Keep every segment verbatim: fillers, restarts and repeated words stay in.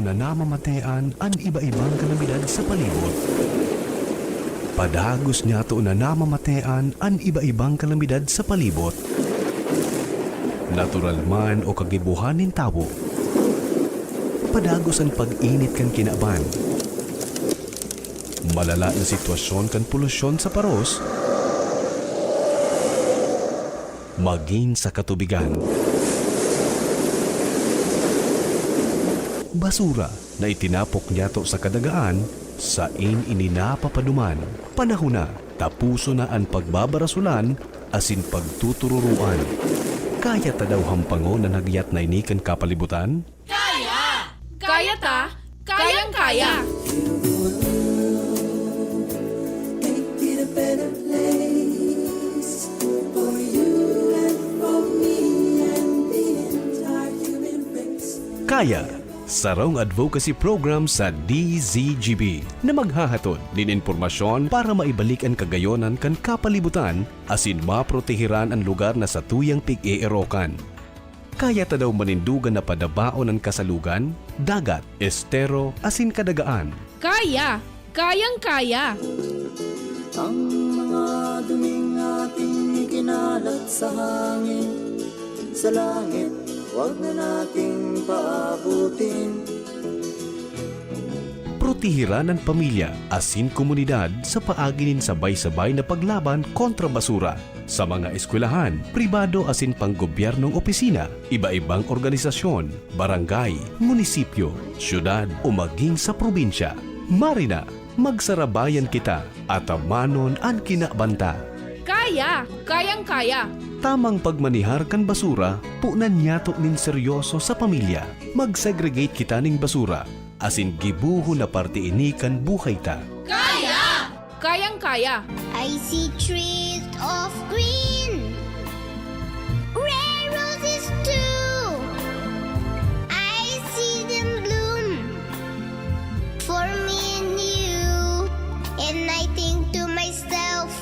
na namamatean an iba-ibang kalamidad sa palibot. Padagos niyato na namamatean an iba-ibang kalamidad sa palibot. Natural man o kagibohan nin tawo. Padagos an pag-init kan kinaban. Malala na sitwasyon kan polusyon sa paros. Magin sa katubigan. Basura na itinapok niyato sa kadagaan, sain ini napapaduman. Panahon na, tapuson na an pagbabarasolan asin pagtutururoan. Kaya ta daw hampangon an hagyat na ini kan kapalibutan? Kaya! Kaya ta! Kayang-kaya! Make it a better place for you and for me and the entire human race. Kaya, sarong advocacy program sa D Z G B na maghahatod nin impormasyon para maibalik an kagayonan kan kapalibutan asin maprotehiran an lugar na satuyang pig-eerokan. Kaya ta daw manindogan na padabaon an kasalugan, dagat, estero, asin kadagaan. Kaya! Kayang-kaya! Ang mga duming ating ikinalat sa hangin, sa langit, wag na nating paabutin. Protehiran an pamilya asin komunidad sa paagi nin sabay-sabay na paglaban kontra basura. Sa mga eskwelahan, pribado asin panggobyernong opisina, iba-ibang organisasyon, barangay, munisipyo, syudad o maging sa probinsya. Marina, magsarabayan kita, atamanon an kinabanta. Kaya! Kayang-kaya! Tamang pagmanihar kan basura, punan niyato nin seryoso sa pamilya. Mag-segregate kita nin basura, asin gibohon na parte ini kan buhay ta. Kaya! Kayang-kaya! I see trees of green, red roses too. I see them bloom for me and you. And I think to myself,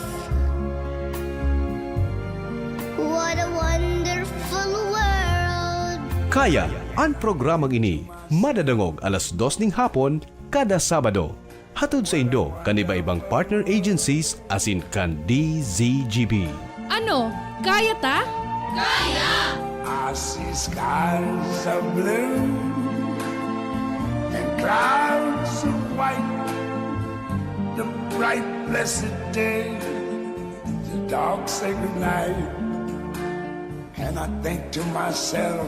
what a wonderful world. Kaya, an programang ini madadangog alas dos ning hapon kada Sabado. Hatod saindo kan iba-ibang partner agencies asin kan D Z G B. Ano, kaya ta? Kaya! I see skies of blue and clouds of white. The bright blessed day, the dark sacred night. And I think to myself,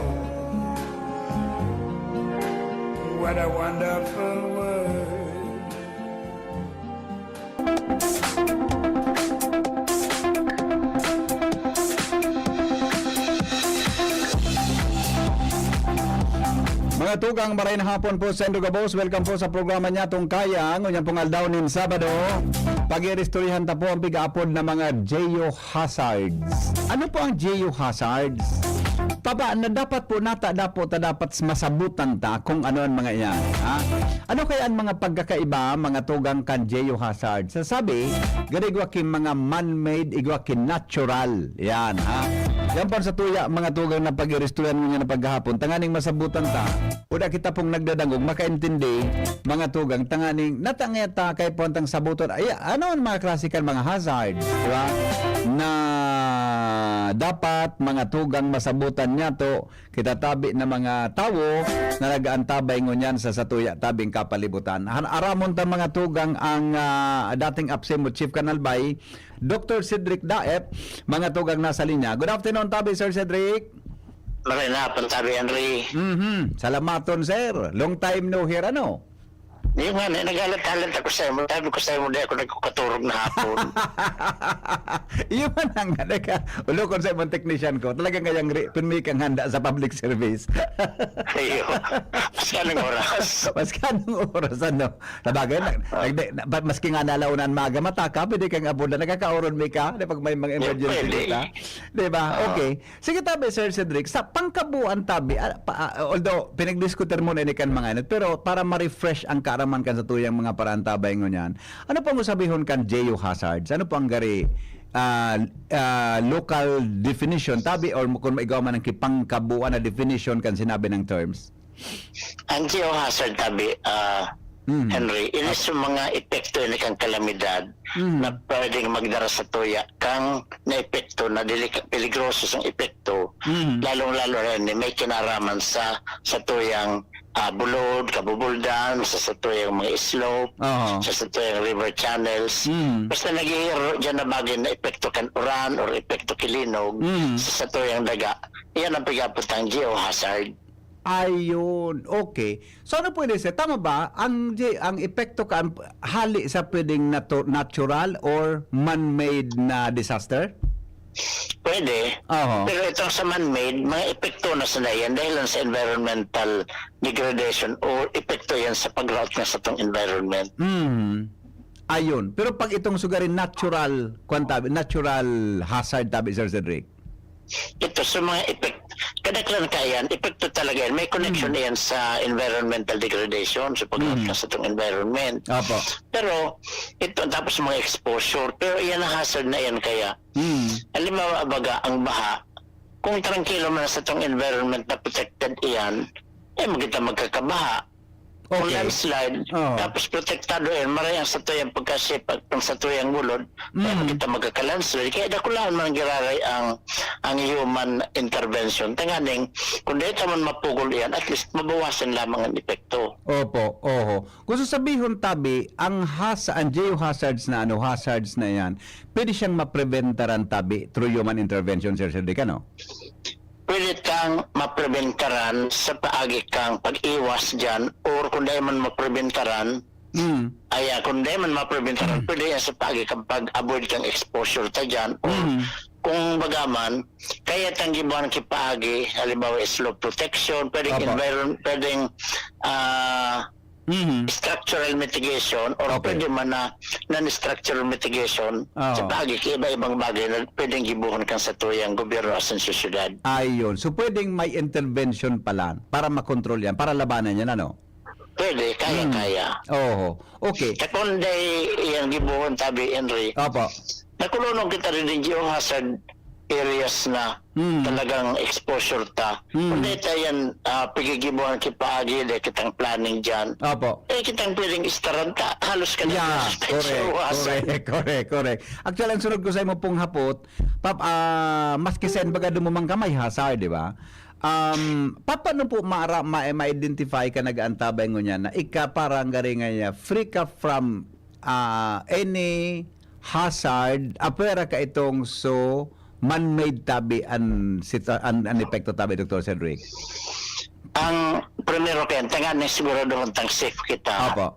what a wonderful world. Mga tugang, maray na hapon po sa indo gabos. Welcome po sa programa niya, Tong Kaya. Ngunyan pong aldaw nin Sabado, pag-iristoryahan ta po ang pig-aapod na mga geohazards. Ano po ang geohazards? Taba na dapat po nata, dapat ta, dapat masabutan ta kung ano ang mga iyan, ha? Ano kaya ang mga pagkakaiba, mga tugang, kan geohazard? Sa sabi, gani igwa ki mga man-made, igwa ki natural. Yan, ha? Yan po sa tuya, mga tugang, na pag-iristoryahan ngunyan na paghahapon. Tanganing masabutan ta. Uda kita pong nagdadangog, makaintindi, mga tugang, tanganing natangya ta kay puwantang sabuton. Ay, ano ang mga klase kan mga hazard, di ba? Na dapat, mga tugang, masabutan niyato, kita tabi na mga tawo na nag-aantabay ngunyan sa satuya tabing kapalibutan. Han-, aramon ta, mga tugang, ang, ah, dating APSEMO Chief kan Albay, Doktor Cedric Daep, mga tugang, nasa linya. Good afternoon, tabi, Sir Cedric. Maray na, pantabi, Henry. Mhm. Salamaton, sir. Long time no hear, ano? Yung nga, eh, naghalat-halat ako sa imo. Sabi ko sa imo, di ako nagkakaturog na hapon. Iyo man ang, nagka-, ulo ko sa imong technician ko. Talagang kayang ri-, pirmi kang handa sa public service. Iyo. Maski anong oras. Maski anong oras, ano. Sabagay, na, Ah. nagde-, na, ba, maski nga nalaunan maga, mata ka, pwede kang abudan, nakakaoron mi ka, di, pag may mga Di, emergency pwede. kita. Di ba? Ah. Okay. Sige, tabi, Sir Cedric, sa pangkabuuan, tabi, ah, pa, ah, although pinagdiskutir mo na ini kan mga inot, pero para ma-refresh ang kaaraman kan satuyang mga paraantabay ngunyan, ano pang usabihon kan geohazards? Ano po ang gari, ah, ah, local definition, tabi, or kung maigwa man ang kipangkabuuan na definition kan sinabi ng terms? Ang geohazard tabi, ah, Mm. Henry, ini sa mga epekto ini kan kalamidad Mm. na pwedeng magdara sa tuya kang naepekto na delika-, peligroso sang epekto, Mm. lalong-lalo na ini may kinaraman sa, sa tuyang, ah, bulod, kabubuldan, sa, sa tuyang mga slope, Oho. sa, sa tuyang river channels. Mm. Basta naghihiro diyan na bagay na epekto kan uran or epekto kilinog Mm. sa, sa tuyang daga. Iyan ang pigapot ang geohazard. Ayun, okay. So, ano pwede siya? Tama ba? Ang, ang epekto kan hali sa pwedeng natu-, natural or man-made na disaster? Pwede. Oho. Pero itong sa man-made, mga epekto na sana yan dahil lang sa environmental degradation o epekto yan sa pag-rot nga sa itong environment. Mm. Ayun. Pero pag itong sugarin natural, kwan tabi, natural hazard tabi, Sir Cedric? Ito, sa mga epek-, kadaklan ka yan, epekto talaga yan. May connection Mm. yan sa environmental degradation, sa pag-rot Mm. na sa itong environment. Opo. Pero, ito, tapos mga exposure. Pero yan ang hazard na yan kaya. Mm. Halimbawa, baga, ang baha, kung trangkilo man sa itong environment na protected iyan, eh, magkita magkakabaha. Kung Okay. landslide, Oo. tapos protektado yan, maray ang satuyang pagka-safe at ang satuyang bulod, Mm. kaya kita magkaka-landslide. Kaya dakulahan man giraray ang, ang human intervention. Tanganing, kung dahil ta man mapugol yan, at least mabawasan lamang ang epekto. Opo, oho. Gusto sabihon tabi, ang hasa-, ang geohazards na ano, hazards na yan, pwede siyang mapreventaran tabi through human intervention, Sir Cedric, ano? Pwede tang mapreventaran sa paagi kang pag-iwas diyan, or kung dai man mapreventaran, Mm. ay, ah, kung dai man mapreventaran, Mm. pwede yan sa paagi kang pag-avoid kang exposure ta diyan, or Mm. kung baga man, kaya tang gibuhan ki paagi, halimbawa, slope protection, pwedeng Opo. environ-, pwedeng, ah, Mhm. structural mitigation or Okay. pwede man na non-structural mitigation Oo. sa paagi ki iba-ibang bagay na pwedeng gibuhon kan satuyang gobyerno asin sosyedad. Ayun. So, pwedeng may intervention pala para makontrol yan, para labanan yan, ano? Pwede, kaya, Hmm. kaya. Oho. Okay. Sa kunday yan gibuhon, tabi, Henry, Opo. nakulunong kita rin ng geohazard areas na Hmm. talagang exposure ta. Hmm. Kung dahil tayo yan, ah, pigigibuhan ki paagi, dahil kitang planning dyan. Opo. Eh, kitang pwedeng istaran ta. Halos ka na Yeah, sa correct, iwasan. Correct, correct, correct. Actually, ang sunod ko sa imo pong hapot, pap-, ah, maski sa baga dumumang ka, may hazard, di ba? Um, paano po mara-, ma-, ma-identify ka nag-aantabay ngunyan na ika parang gari nga niya, free ka from, ah, any hazard, apwera ka itong so man-made tabi an sita-, an, an epekto tabi, Doktor Cedric? Ang primero kaya, tanganing siguraduhon tang safe kita. Opo.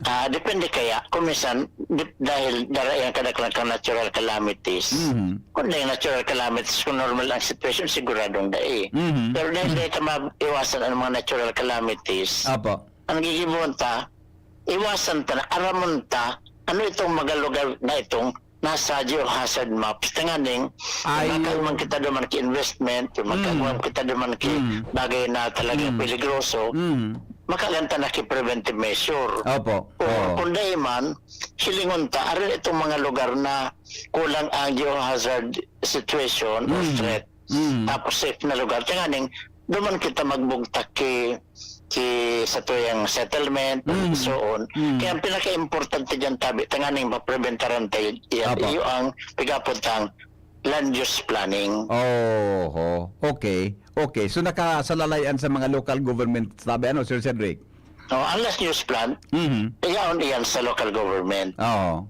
Ah, depende kaya. Kung minsan, dip-, dahil dara yan kadaklan kang natural calamities, Mhm. kung dahil natural calamities, kung normal ang situation, siguradong dai. Mhm. Pero dahil Mhm. dahil ta maiwasan ang mga natural calamities, Opo. ang gigibuhon ta, iwasan ta na, aramon ta, ano itong mga lugar na itong nasa geohazard maps. Tanganing, Ay. kung magkaroon kita duman ki investment, kung Mm. magkaroon kita duman ki Mm. bagay na talagang Mm. peligroso, Mm. makagan ta na ki preventive measure. Opo. O Oo. kung dai man, hilingon ta, arin itong mga lugar na kulang ang geohazard situation or Mm. threat. Mm. Tapos safe na lugar. Tanganing, duman kita magbugtak ki, ki satuyang settlement and Mm. so on. Mm. Kaya ang pinaka-importante dyan, tabi, tanganing mapreventaran tayo yan. Apo. Iyo ang pigapod tang land use planning. Oho. Okay. Okay. So, nakasalalayan sa mga local government, tabi, ano, Sir Cedric? No, ang land use plan, Mhm. iyaon iyan sa local government. Oo.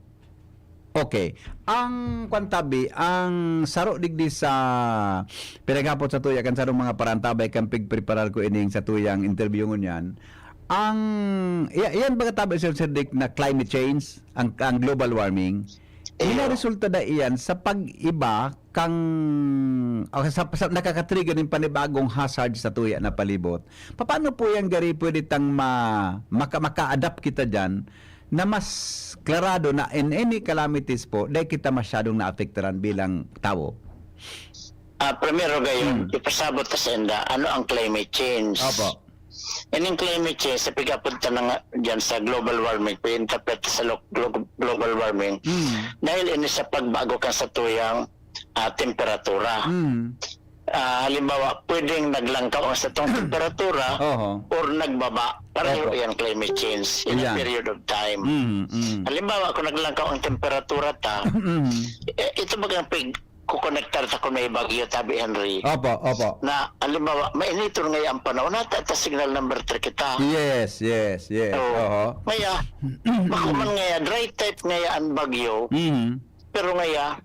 Okay. Ang kwan tabi, ang saro digdi sa pinaghapot sa tuya kan sarong mga parantabay kan pigpreparar ko ining sa tuyang interview ngunyan. Ang, iya-, iyan baga tabi, Sir Cedric, na climate change, ang, ang global warming, Iyo. Minaresulta da iyan sa pag-iba kang, o sa, sa nakakatrigger nin panibagong hazard sa tuya na palibot. Paano po yan, gari, pwede tang ma-, maka-, maka-adapt kita dyan na mas klarado na in any calamities po, dai kita masyadong naapektaran bilang tawo? Ah, primero gayon, Hmm. ipasabot ta sa inda, ano ang climate change? Opo. Ining climate change, sa pigapod ta na nga dyan sa global warming, pag-interpret sa lo-, glo-, global warming, Hmm. dahil ini sa pagbago kan sa tuyang, ah, temperatura. Hmm. Ah, halimbawa, pwedeng naglangkaw ang satong temperatura Oho. or nagbaba. Pareho Opo. yan, climate change in a Yeah. period of time. Mm, mm. Halimbawa, kung naglangkaw ang temperatura ta, Mm. eh, ito bagang pig-, kukonektar ta kung may bagyo, tabi Henry. Opo, opo. Na, halimbawa, mainiton ngayon ang panahon, nata ta signal number three kita. Yes, yes, yes. Oo. Oho. Ngaya, bako man ngaya, dry type ngaya ang bagyo, Mm. pero ngaya,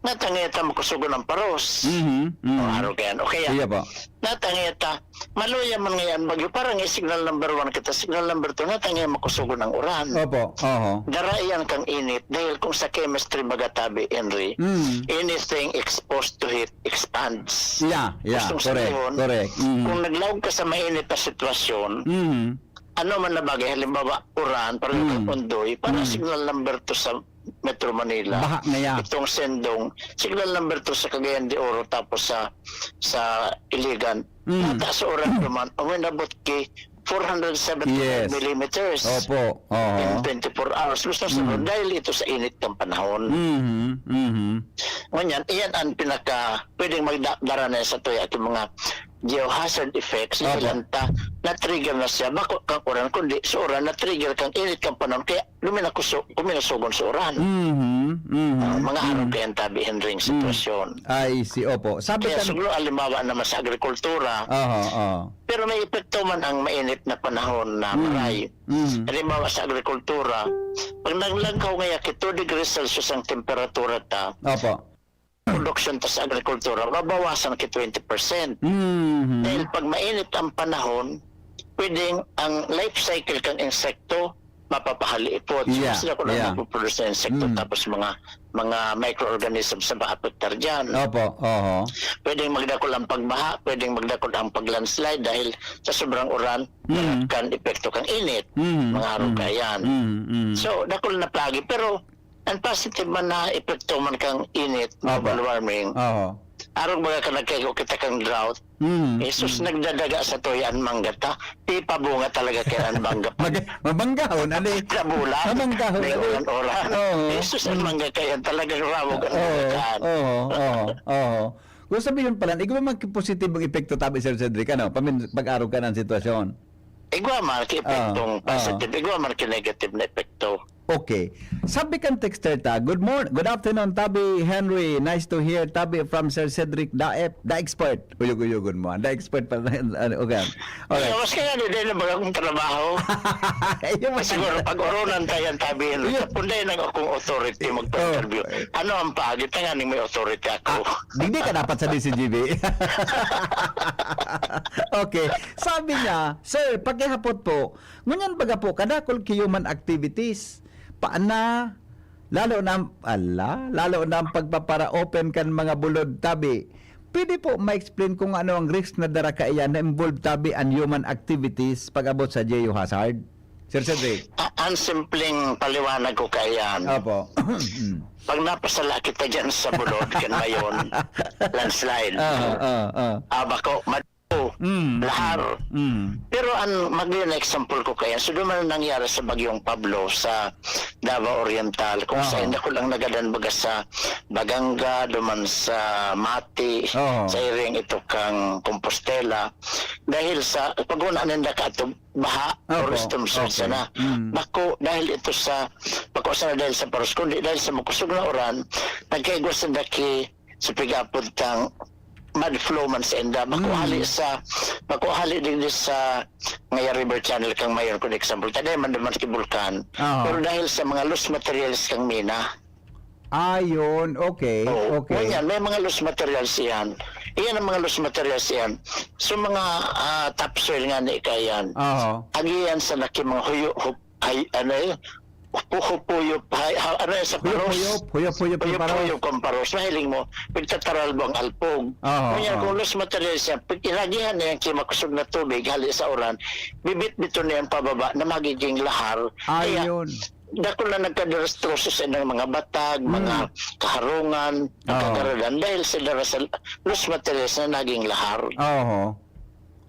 natangay ta makusugon ang paros. Mhm, mhm. O, araw kayan. O kaya, Iya po. natangay ta, maluya man ngayon bagyo, parang i-signal number one kita, signal number two, natangay makusugon ang uran. Opo, oho. Dara iyan kang init, dahil kung sa chemistry baga tabi, Henry, Mm. anything exposed to heat expands. Yeah, yeah, Gustong correct, sabihon, correct. Mm. kung naglaog ka sa mainit na sitwasyon, Mhm. ano man na bagay, halimbawa, uran, parang Mm. kang Ondoy, parang Mm. signal number two sa Metro Manila. Baha ngaya. Itong Sendong, signal number two sa Cagayan de Oro, tapos sa, sa Iligan. Mm. Nata sa uran naman, uminabot ki four hundred seventy-five Yes. millimeters Opo. Oo. in twenty-four hours. Gusto sa Mm. dahil ito sa init ng panahon. Mhm, mhm. Ngunyan, iyan ang pinaka, pwedeng magdara na sa tuya, itong mga geohazard effects, Opo. ilan ta, na-trigger na siya. Bako kang uran, kundi sa uran, na-trigger kang init kang panahon, kaya luminakuso-, kuminasogon sa uran. Mhm, mhm, Ah, mga harap mhm. kaya ang tabi, hindring Mm. sitwasyon. I see, opo. Sabi Kaya kan- siguro, halimbawa naman sa agrikultura, Aha, aha. pero may epekto man ang mainit na panahon na Mm. maray. Mm. Halimbawa sa agrikultura, pag naglangkaw ngaya ki two degrees Celsius ang temperatura ta, Opo. produksyon ta sa agrikultura, mabawasan ki twenty percent. Mhm. Dahil pag mainit ang panahon, pwedeng ang life cycle kang insekto mapapahaliipot. So, Yeah, sila ko lang yeah. magpuproduce ng insekto, Mm. tapos mga, mga microorganism sa maapektar dyan. Opo, oho. Pwedeng magdakol ang pagbaha, pwedeng magdakol ang pag-landslide dahil sa sobrang uran, Mm. kan epekto kang init, Mm, mga araw mm, kayan. mm, mm. So, dakol na plagi, pero ang positive man na epekto man kang init, Opo. global warming, Oho. arog baga ka nagkaigo kita kang drought, Mm, Jesus, mm. nagdadaga sa tuya an mangga ta. Ipabunga talaga kaya an mangga pa. Mag-, mamanggahon, ali. Sa bulan, Mamanggahon, may ali. ulan-ulan. Oo. Jesus, ang Mm. mangga kaya talagang rawog ang Oo, bukaan. oo, oo, oo. Kung sabihin pala, igwa man ki positibong epekto tabi, Sir Cedric, ano, pamin-, pag-arog kan sitwasyon. Igwa man ki epektong Ah, ah. positive, igwa man ki negative na epekto. Okay. Sabi kan texter ta, "Good morn-, good afternoon, Tabi Henry. Nice to hear, Tabi, from Sir Cedric Daep, the expert." Uyog-uyogon mo, ah. The expert pa, ano, okay. Alright. Ay, mas kaya, di, di na baga akong trabaho. Ayun, mas Siguro, pag-oronan tayo ang Tabi Henry, Uyog. Punday nang akong authority magpa-interview. Oh. Ano ang paagi? Tanganing may authority ako. Ah, di, di ka dapat sa D C G B. Okay. Sabi niya, "Sir, pakihapot po, ngunyan baga po, kadakol ki human activities, pa na, lalo na ang, ala, lalo na ang pagpapara-open kan mga bulod tabi. Pwede po ma-explain kung ano ang risk na dara kaiyan na involved tabi an human activities pag-abot sa geohazard?" Sir Cedric. A-, ang simpleng paliwanag ko kaiyan. Opo. Mm. Pag napasala kita dyan sa bulod, kan mayon, landslide. Ah, ah, ah. Ah, bako, mad-, Mm, lahar. mm, mm. Pero ang magli na example ko kaya, so duman ang nangyari sa Bagyong Pablo sa Davao Oriental, kung Aha. saan ako lang nagadan baga sa Baganga, duman sa Mati, Aha. sa iring ito kang Compostela. Dahil sa pagkuna ninda ka ato, baha, Opo, or storm surge okay. sana. Mm. Bako, dahil ito sa, bako sana dahil sa paros, kundi dahil sa makusog na uran, nagkaigwa sinda ki sa pig-apod tang mud flow man sa inda. Bako Mm. hali sa, bako hali din sa Ngaya River Channel kang mayon, kung example, taday man naman ki bulkan. Oo. Pero dahil sa mga loose materials kang mina. Ah, yun. Okay, Oo. okay. Ngunyan, may mga loose materials yan. Iyan ang mga loose materials yan. So, mga, ah, topsoil nga ni kaya yan. Oo. Agi yan sa naki mga huyo, hup-, ay, ano eh, hupo-, hupuyop, hay-, ha-, ano eh, sa paros. Huyop-huyop, huyop-huyop yung paros. Huyop-huyop kang paros. Mahiling mo, pagtataralbo ang alpog. Oo, Ngunyan, oo. kung loose materials yan, pag inagihan na yan, kimakusog na tubig, hali sa uran, bibit-bito na yan pababa na magiging lahar. Kaya, Ayun. dakul na nagkadestroso sa ilang mga batag, Mm. mga kaharungan, Oo. kagaradan, dahil sila sa loose materials na naging lahar. Oo.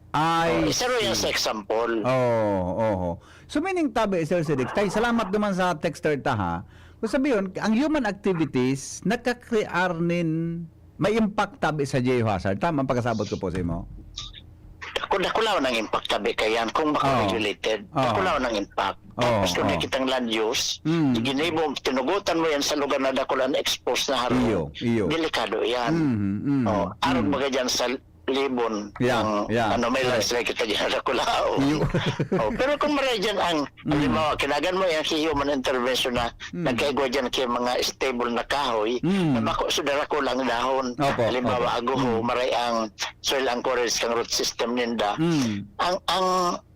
Ay, Oh, isa rin yan see. sa example. Oo, oo. So, meaning, tabi, Sir Cedric, tay, salamat naman sa texter ta, ha. Kung sabi yun, ang human activities, nakakrear nin May impact tabi sa geohazard. Tama ang pagkasabot ko po sa imo? Kung dakulaw ng impact tabi kayan, kung bako Oo. regulated, Oo. dakulaw ng impact. Oo, Tapos kung oo. nakitang land use, Mm. ginibo, tinugutan mo yan sa lugar na dakul ang expose na harong, Iyo, iyo. delikado yan. Mhm, mhm, Oh, arog mhm. baga dyan sa Libon, Yeah, ang, yeah, ano, may correct. landslide kita dyan sa Dakulaw. Iyo. Oh, pero kung maray dyan ang, Mm. halimbawa, kinagan mo yan si human intervention na Mm. nagkaigwa dyan kay mga stable na kahoy, Mm. na bako sa darakul ang dahon. Opo, Halimbawa, opo. aguho, Mm. maray ang soil anchorage kang root system ninda. Mm. Ang, ang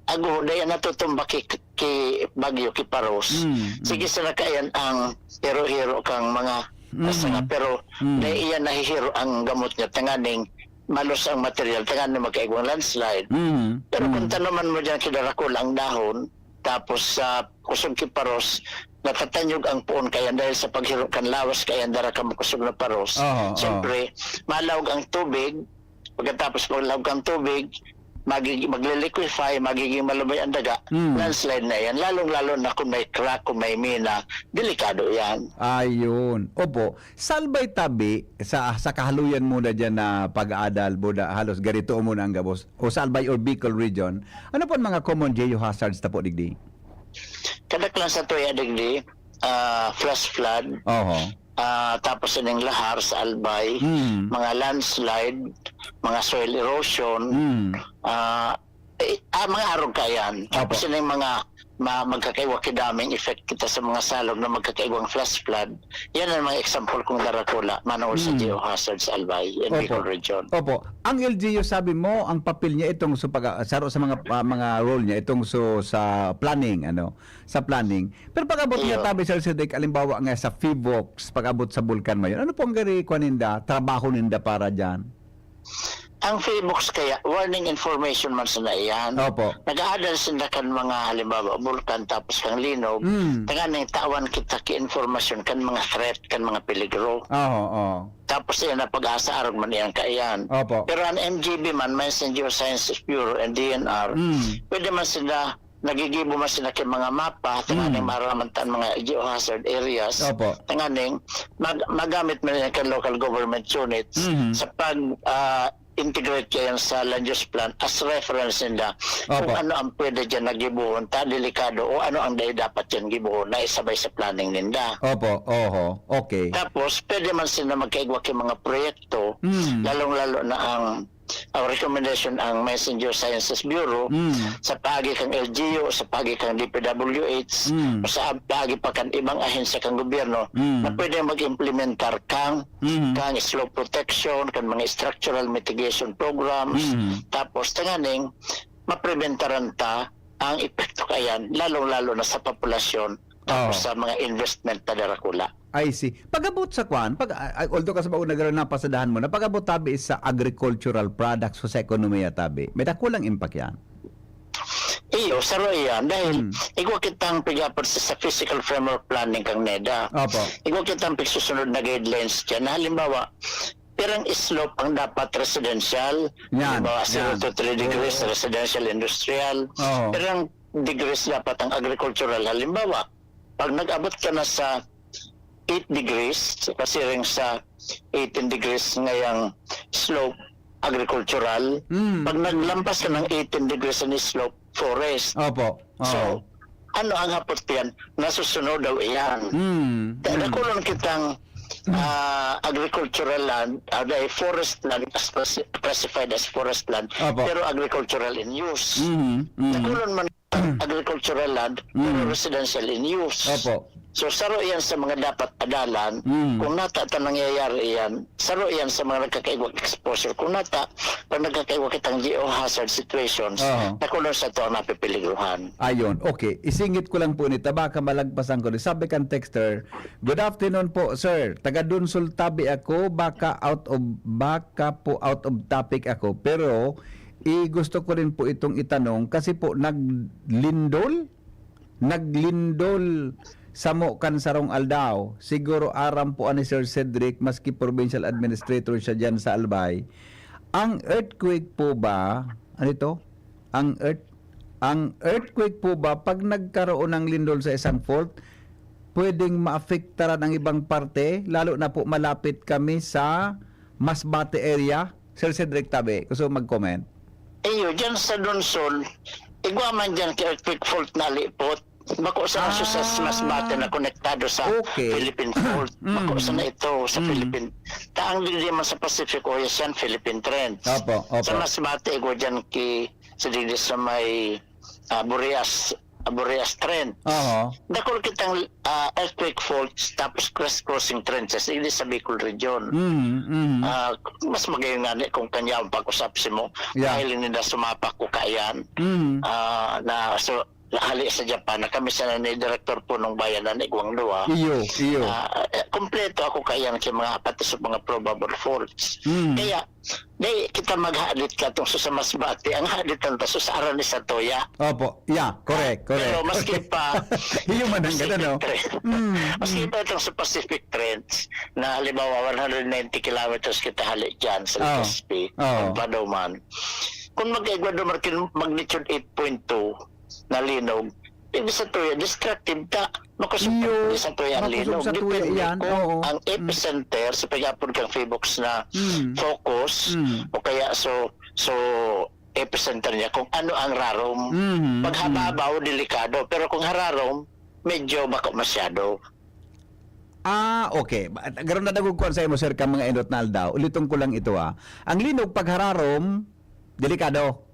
aguho, dahil natutumba ki, ki bagyo, ki paros. Mm, mm. Sige, sa nakayan ang hiro-hiro kang mga Mm. sanga, pero Mm. dahil iyan nahihiro ang gamot niya, tanganing malos ang material, tanganing magkaigwang landslide. Mm. Pero kung Mm. tanuman mo dyan, kidarakul ang dahon, tapos sa kusog ki paros, natatanyog ang puon kayan dahil sa paghiro kan lawas kayan dara ka makusog na paros. Oo, oo. Siyempre, malawag ang tubig. Pagkatapos maglaog kang tubig, magig-, magle-liquefy, magiging malumay ang daga, Mm. landslide na yan. Lalong-lalo na kung may crack, kung may mina, delikado yan. Ayun. Opo. Sa Albay tabi, sa, sa kahaluyan mo na dyan na pag-aadal, Buda, halos garito mo na ang gabos. O sa Albay or Bicol region, ano po ang mga common geohazards ta po digdi? Kadaklan sa tuya digdi, ah, flash flood, Oho. ah, tapos ining lahar sa Albay, Mm. mga landslide, mga soil erosion, Mm. ah, eh, ah, mga arog kayan. Tapos Opo. ining mga ma- magkakaiwa ki daming effect kita sa mga salog na magkakaiwang flash flood. Yan ang mga example kong darakula, manungod sa Mm. geohazard sa Albay and Opo. Bicol region. Opo. Ang L G U, sabi mo, ang papel niya itong sa pag, saro sa mga, ah, mga role niya itong so, sa planning, ano, sa planning. Pero pag-abot niya, Iyo. tabi, Sir Cedric, alimbawa nga sa PHIVOLCS, pag-abot sa Bulkan Mayon, ano po ang gari, kuwan ninda, trabaho ninda para dyan? Ang PHIVOLCS kaya, warning information man sana iyan. Opo. Nag-aadal sila kan mga, halimbawa, bulkan tapos kang linog, Mm. tanganing tawan kita ki informasyon kan mga threat, kan mga peligro. Oo, oo. Tapos iyan na pag-asa arog man iyan kaiyan. Opo. Pero ang M G B man, Mines and Geosciences Bureau and D N R, Mm. pwede man sila, nagigibo man sila kay mga mapa, tanganing Mm. maraman ta ang mga geohazard areas, Opo. tanganing mag-, magamit man yan kan local government units Mhm. sa pag, ah, integrate kayan sa land use plan as reference ninda kung Opo. ano ang pwede dyan na gibohon, ta delikado, o ano ang dai dapat dyan gibohon na isabay sa planning ninda. Opo, oho. Okay. Tapos, pwede man sila magkaigwa kay mga proyekto, Mm. lalong-lalo na ang, ang recommendation ang Mines and Geosciences Bureau Mm. sa paagi kang L G U, sa paagi kang D P W H, Mm. o sa paagi pa kan ibang ahensya kang gobyerno Mm. na pwede mag-implementar kang, Mm. kang slope protection, kang mga structural mitigation programs, Mm. tapos tanganing mapreventaran ta ang epekto kayan, lalong-lalo na sa populasyon, tapos Oo. sa mga investment na darakula. I see. Pag-abot sa kwan, pag, ah, although ka sa bago nagkaroon na pasadahan mo na, pag-abot tabi sa agricultural products o sa ekonomiya tabi, may dakulang impact yan. Iyo, saro iyan. Dahil Hmm. igwa kitang pig-apod sa, sa physical framework planning kang neda. Opo. Igwa kitang pigsusunod na guidelines dyan. Na halimbawa, pirang slope ang dapat residential. Yan, Halimbawa, zero yan. to three degrees, Oo. Residential, industrial. Oo. Pirang degrees dapat ang agricultural. Halimbawa, pag nag-abot ka na sa eight degrees, pasiring sa eighteen degrees ngayang slope, agricultural. Mm. Pag naglampas ka ng eighteen degrees ang slope, forest. Opo. Oo. So, ano ang hapot yan? Nasusunod daw iyan. Mm. Kaya Mm. dakulon kitang, ah, agricultural land, ah, dahil forest land as class- classified as forest land, Opo. pero agricultural in use. Mm. Mm. Dakulon man agricultural land, pero Mm. residential in use. Opo. So, saro iyan sa mga dapat adalan. Mm. Kung nata ta nangyayari iyan, saro iyan sa mga nagkakaigwang exposure. Kung nata, pag nagkakaigwa kitang geohazard situations, Oo. dakulon sa to ang napipeligruhan. Ayun, okay. Isingit ko lang po ni, ta baka malagpasan ko ni. Sabi kan texter, "Good afternoon po, sir. Taga Dunsol tabi ako, baka out of, baka po out of topic ako, pero i gusto ko rin po itong itanong kasi po naglindol, naglindol samo kan sarong aldaw. Siguro aram po ani Sir Cedric, maski provincial administrator siya diyan sa Albay. Ang earthquake po ba, ano ito? Ang earth, ang earthquake po ba, pag nagkaroon ng lindol sa isang fault, pwedeng maapektaran ang ibang parte, lalo na po malapit kami sa Masbate area? Sir Cedric Tabe, gusto mag-comment? Iyo, dyan sa Donsol, igwa man dyan kay earthquake fault na lipot. Bako sa Ah. sa, sa Masbate na konektado sa Okay. Philippine fault. Bako Mm. sa na ito, sa Mm. Philippine. Taang di man sa Pacific Ocean, Philippine Trench. Opo, opo. Sa Masbate, igwa dyan ki, sa digdi sa may, ah, Boreas, Boreas Trench. Oho. Dakul kitang, ah, earthquake faults, tapos crisscrossing trenches, ini sa Bicol region. Mm, mm. Ah, mas magayon nga ni kung kanyaon pag-usap si mo, Yeah. dahil hindi na sumapak ko kaiyan. Mm. Ah, na, so, hali sa Japan, na kami sa ni Direktor Punong Bayan na ni Guang Dua. Iyo, iyo. Ah, eh, kompleto ako kaiyan kay mga, pati sa mga probable faults. Mm. Kaya, di kita maghadit ka tong sa Masbate, ang hadit ang taso sa Arani sa Toya. Opo, yeah, correct, correct. Pero maski pa, Iyo man ang Pacific ganda, no? Trench. Mm, Maski mm. pa itong sa Pacific Trench, na halimbawa, one hundred ninety kilometers kita hali dyan sa Oh. Legazpi, Oh. Pampadoman. Kung mag-igwa dumarkin magnitude eight point two na linog, ibig sa tuya, destructive ta. Makusog Iyo, sa tuya ang makusog linog. sa tuya Depende iyan, kung oo. ang Mm. epicenter, sa pag-apod kang Phoenix na Mm. focus, Mm. o kaya so, so epicenter niya, kung ano ang rarom. Mm, Pag mm. hababaw, delikado. Pero kung hararom, medyo bako masyado. Ah, okay. Ba-, garo na dagog kuwan sa imo, sir, ka mga inot na aldaw. Uliton ko lang ito, ah. Ang linog pag hararom, delikado.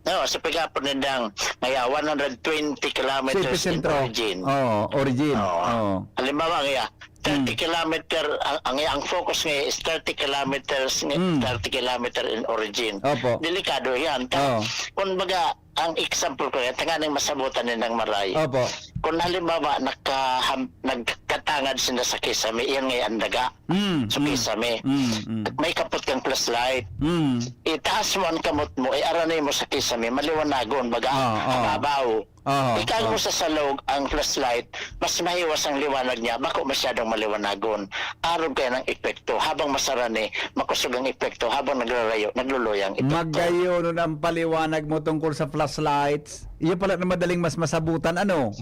No, sa pag-apod nindang, may, ah, one hundred twenty kilometers Sa in epicentro. origin. Oo, origin. Oo. Oo. Halimbawa, nga, thirty Mm. kilometer, ang, ang, ang focus nga is thirty kilometers, nga, Mm. thirty kilometer in origin. Opo. Delikado yan. Ta-, Oo. kung baga, ang example ko yan, tanganing masabutan nindang maray. Opo. Kung halimbawa, nakaham-, nagkatangad sinda sa kisame, iyan nga ang daga. Mm, So, mm. kisame. Mm, mm. May kapot kang flashlight. Mm. Itaas mo ang kamot mo, iarani mo sa kisame, maliwanagon, baga, Ah, ah. hababaw. Ah, Ikaw ah. mo sa salog ang flashlight, mas mahiwas ang liwanag niya, bako masyadong maliwanagon. Arog kaya ng epekto. Habang masarani, makusog ang epekto. Habang naglalayo, nagluluyang epekto. Magayon nun ang paliwanag mo tungkol sa flashlights. Iyo pala na madaling mas masabutan, ano?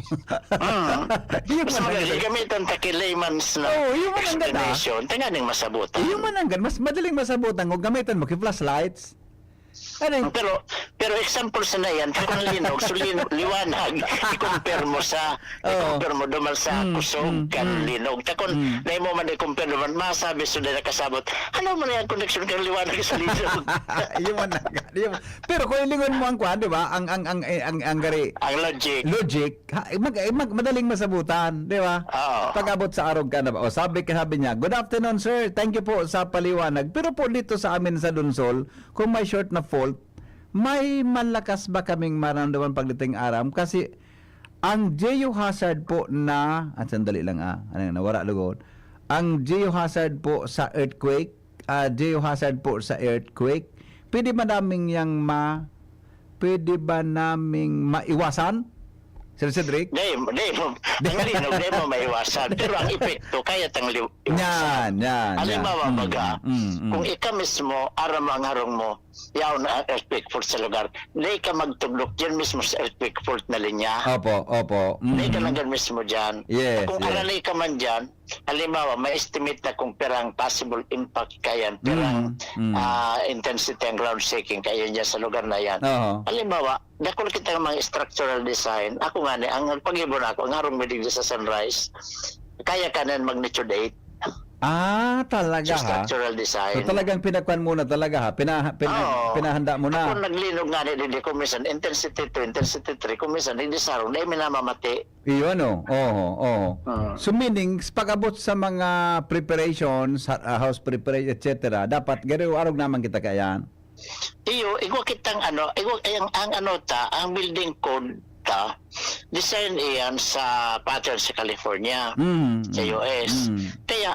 Mm. Iyo Mas man ang madali ganda. gamitan ta ki layman's na Oo, iyo man ang ganda. explanation. Tanganing masabutan. Iyo man ang ganda. Mas madaling masabutan kung gamitan mo ki flashlights. Ano yun? Pero, pero example sa na yan, kung linog, so lin-, liwanag, i-compare mo sa, Oo. i-compare mo duman sa Mm, kusog mm, kan mm. linog. Ta kung Mm. dai mo man i-compare duman, masabi so dai nakasabot, ano man yung connection kan liwanag sa linog? Iyo man ang, iyo man. Pero kung ilingon mo ang kwan, di ba? Ang, ang, ang, ang, ang gari, Ang logic. logic, ha, mag-, mag-, madaling masabutan, di ba? Oo. Pag-abot sa arog ka na ba? O, sabi ka, sabi niya, "Good afternoon, sir. Thank you po sa paliwanag. Pero po dito sa amin sa Donsol, kung may short na fault, may malakas ba kaming maramdaman pagdating aram? Kasi ang geohazard po na," at sandali lang, ah, ano yun, nawara lugod. "Ang geohazard po sa earthquake, ah, geohazard po sa earthquake, pwede ba naming yang ma-, pwede ba naming maiwasan?" Sir Cedric? Di, di mo, ang linog, di mo maiwasan. Pero ang epekto, kaya tang liw-, iwasan. Yan, yan, Halimbawa, yan. Mm, baga, mm, mm. kung ika mismo, aram mo ang harong mo, yaon na ang earthquake fault sa lugar. Di ka magtugdok dyan mismo sa earthquake fault na linya. Opo, opo. Di ka Mm. lang dyan mismo dyan. Yes, Kung yes. arali ka man dyan, halimbawa, may estimate na kung pirang possible impact kayan, pirang, Mm, mm. ah, intensity ang ground shaking kayan dyan sa lugar na yan. Oo. Halimbawa, dakul kita ng mga structural design. Ako nga ni, ang pag-ibo na ako, ang harong midig sa Sunrise, kaya kanan magnitude eight. Ah, talaga, Sa ha? structural design. So, talagang pinagkuhan mo na talaga, ha? Pina-, pina-, Oo. pinahanda mo na. Ako naglinog nga ni, di, di, kung minsan, intensity two, intensity three, kung minsan, hindi sarong, dahil minamamati. Iyo, ano? Oo, oo. Ah. So, meaning, s-, pag-abot sa mga preparations, ha-, ah, house preparation, et cetera, dapat garo arog naman kita kaiyan? Iyo, igwa kitang ano, igwa, ang, ang ano ta, ang building code ta, design iyan sa pattern sa California, Mm, sa mm, U S. mm. Kaya,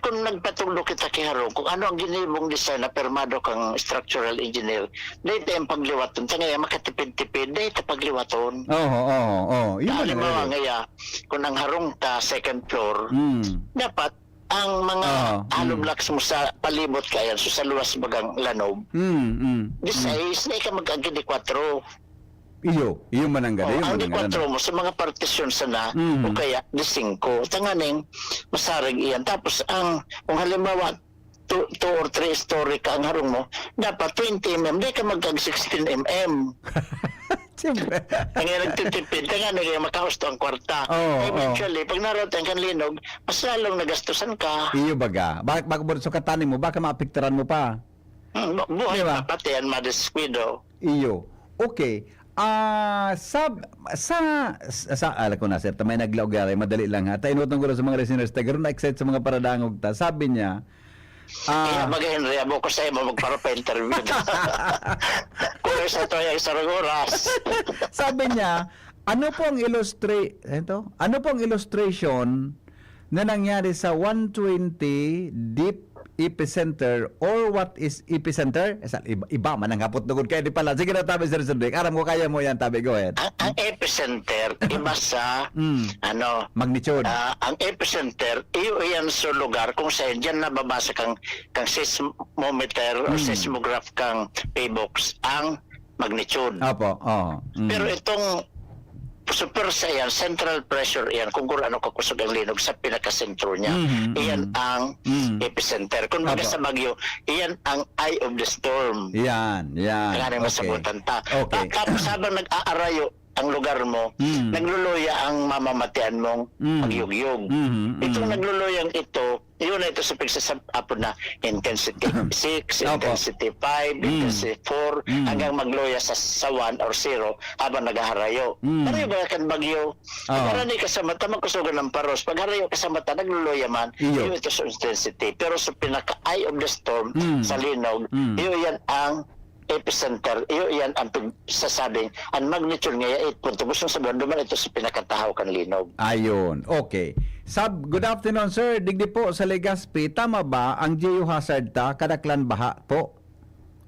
kung nagpatugdok kita ki harong, kung ano ang ginibong design na pirmado kang structural engineer, dahil ang pagliwaton, ta ngaya makatipid-tipid, dahil ta pagliwaton. Oo, oo, oo. Yun ang Halimbawa ano eh. ngaya, kung ang harong ta, second floor, Mm. dapat ang mga Oo, hollow mm. blocks mo sa palibot kaya, so sa luwas bagang lanob, Mm, mm, di mm. sais, di ka mag-agad di kwatro. Iyo, iyo man ang ganda, Oh, iyo ang man ang ganda. Di kwatro mo sa mga partisyon sana, Mm. o kaya di singko. Tanganing, masarig iyan. Tapos, ang, kung halimbawa, two, two or three story ka ang harong mo, dapat twenty M M, di ka magkag sixteen M M. Siyempre. Ang nga nagtitipid, kaya nga naging makahusto ang kwarta. Oo, oo. Eventually, pag narating kan linog, mas lalong nagastusan ka. Iyo baga. Bak-, bak-, so katanim mo, baka maapektaran mo pa. Hmm, bu-, buhay Di ba? pa, pati ang madiskuido. Iyo. Okay. Ah, sab-, sa, sa, sa, ala ko na, sir, ta may naglaog yari, madali lang ha. Ta inutong ko lang sa mga listeners, ta garo na-excite sa mga paradangog ta. Sabi niya, Kaya ah, baga, Henry, amo ko sa imo, magpara pa interview. Kung sa to, yung isang oras. Sabi niya, ano po ang illustra-, ito? Ano po ang illustration na nangyari sa one twenty deep epicenter, or what is epicenter? Eh, sa, iba, iba man ang hapot tungod kay di pala. Sige na, tabi, Sir Cedric. Aram ko, kaya mo yan, tabi. Go ahead. Ang, ang epicenter, iba sa, Mm. ano, Magnitude. ah, ang epicenter, iyo iyan sa lugar kung saan diyan nababasa kang, kang seismometer or Mm. seismograph kang PHIVOLCS ang magnitude. Opo, oo. Mm. Pero itong super sa iyan, central pressure iyan, kung gaano kakusog ang linog sa pinakasentro niya. Mhm, Iyan mhm. ang Mhm. epicenter. Kung baga Opo. sa Baguio, iyan ang eye of the storm. Yan, yan. Ang aming Okay. masabutan ta. Okay. Ta-, tapos habang nag-aarayo ang lugar mo, Mm. nagluluya ang mamamatian mong Mm. pagyugyog. Mhm, Itong mm. nagluluyang ito, yun na ito sa pagsasab-, apod na intensity six, Opo. intensity five, Mm. intensity four, Mm. hanggang magluya sa, sa one or zero habang naghaharayo. Mm. Pareho ba kan bagyo? Oo. Pag harani ka sa mata, magkusugan ng paros. Pag harayo ka sa mata, nagluluya man. Iyo. Iyo ito sa intensity. Pero sa pinaka-eye of the storm, Mm. sa linog, Mm. iyo yan ang epicenter. Iyo yan ang pag-, sasabing, ang magnitude niya, eight point two. Gustong sabihin, duman ito sa pinakatahaw kan linog. Ayun. Okay. Sab, good afternoon, sir. Digdi po sa Legazpi, tama ba ang geohazard ta? Kadaklan baha po?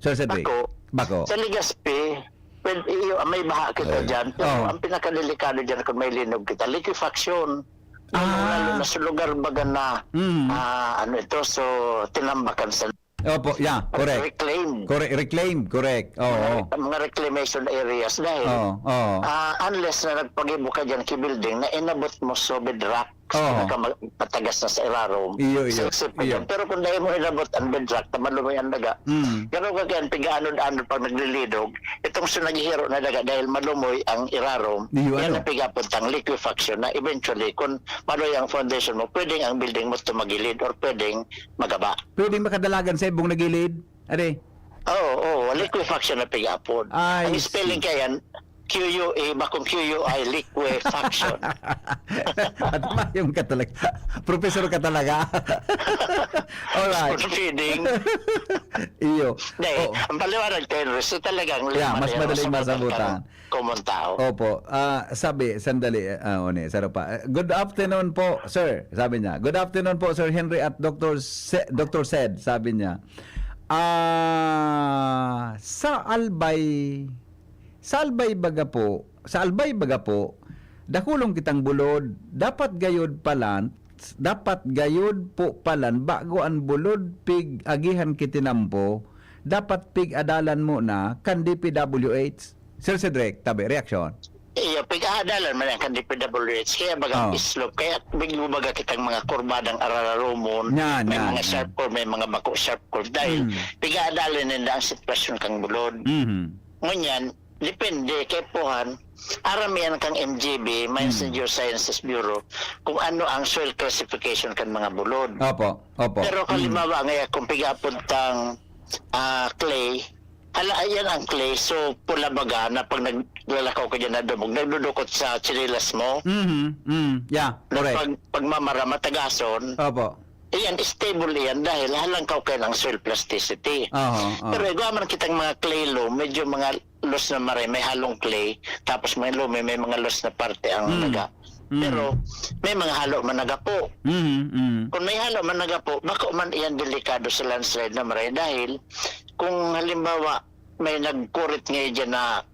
Sir Cedric? Bako. Bako. Sa Legazpi, well, iyo, may baha kita Ay. dyan. Pero Oh. ang pinakadelikado dyan kung may linog kita, liquefaction. Lalong Ah. lalo na sa lugar baga na, Mm. ah, ano ito, so, tinambakan sa Opo, yeah, correct. reclaimed. Correct, reclaimed, correct. Oo. Mga, mga reclamation areas dahil, Oo, oo. ah, unless na nagpagibo ka dyan ki building na inabot mo so bedrock, Oo. pinaka ma-, matagas na sa irarom, Iyo, iyo, sa isip ka iyo. dyan. Pero kung dahil mo inabot ang bedrock, na malumoy ang daga. Mm. Pero kagayan, pigaanod-anod pag naglilidog, itong sa naghihiro na daga dahil malumoy ang irarom, Iyo, yan ano? ang pigapuntang liquefaction na eventually, kung malumoy ang foundation mo, pwedeng ang building mo tumagilid or pwedeng magaba. Pwedeng makadalagan sa ibong nagilid? Are? Oo, oo, liquefaction na pigapon. Ay, Ang spelling see. kaya yan, Q U A, bakong Q U I, liquefaction. At mayong ka talaga. Professor ka talaga. Alright. Spoon feeding. Iyo. Hindi, Oo. ang paliwanag, Henry, so talagang Yeah, lima mas na yan, madali masabutan masabutan. ng common tao. Opo. Ah, sabi, sandali, ah, o ni, saro pa. Eh, "Good afternoon po, sir," sabi niya. "Good afternoon po, Sir Henry at Doctor Se-, Doctor Sed," sabi niya. Ah, sa Albay, sa Albay baga po, sa Albay baga po, dakulon kitang bulod, dapat gayod palan, dapat gayod po palan, bago an bulod pig-agihan ki tinampo, dapat pig-adalan muna kan D P W H. Sir Cedric, tabi, reaksyon. Iyo, pig-aadalan man yan kan D P W H. Kaya bagang Oh. slope, kaya biglo baga kitang mga kurbadang arararumon, Yan, may yan, mga yan. sharp curve, may mga bako sharp curve. Dahil Mm. pig-aadalan ninda ang sitwasyon kang bulod. Mhm. Ngunyan, depende, kay puhan, aram yan kang M G B, Mines and Mm. Geosciences Bureau, kung ano ang soil classification kan mga bulod. Opo, opo. Pero Mm. halimbawa nga, kung pigapod tang, ah, clay, hala, ayan ang clay. So, pula baga na pag naglalakaw ka dyan na dumog, nagdudukot sa tsinelas mo. Mhm, mm, yeah, Na correct. pag, pagmamara, matagason. Opo. Iyan, stable iyan dahil halangkaw kayo ng soil plasticity. Oho, oho. Pero igwa man kitang mga clay loam, medyo mga loose na maray, may halong clay, tapos may loam, may, may mga loose na parte ang Mm. naga. Mm. Pero may mga halo man nagapo. Mm, mm. Kung may halo man nagapo, bako man iyan delikado sa landslide na maray dahil kung halimbawa may nagkurit ngayon dyan na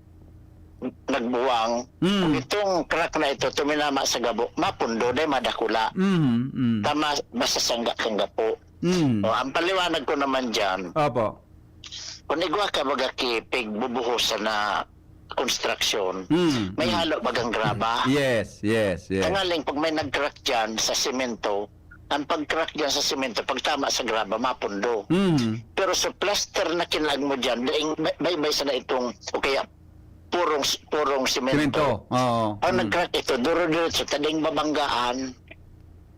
nagbuwang, Mm. kung itong crack na ito tuminama sa gabo, mapundo, dahil madakula. Mm, mm. Tama, masasangga kang gapo. Mm. O, ang paliwanag ko naman dyan, Opo. kung igwa ka baga ki pigbubuhusan na konstruksyon, Mm, may mm. halo bagang graba. Yes, yes, yes. Tangaling pag may nag-crack dyan sa semento, ang pag-crack diyan sa semento, pag tama sa graba, mapundo. Mm. Pero sa plaster na kinaag mo diyan, daing bay-, baybay sana itong, o kaya purong, purong semento. Semento, oo. Ang Mm. nag-crack ito, duro-diretso, tading babanggaan.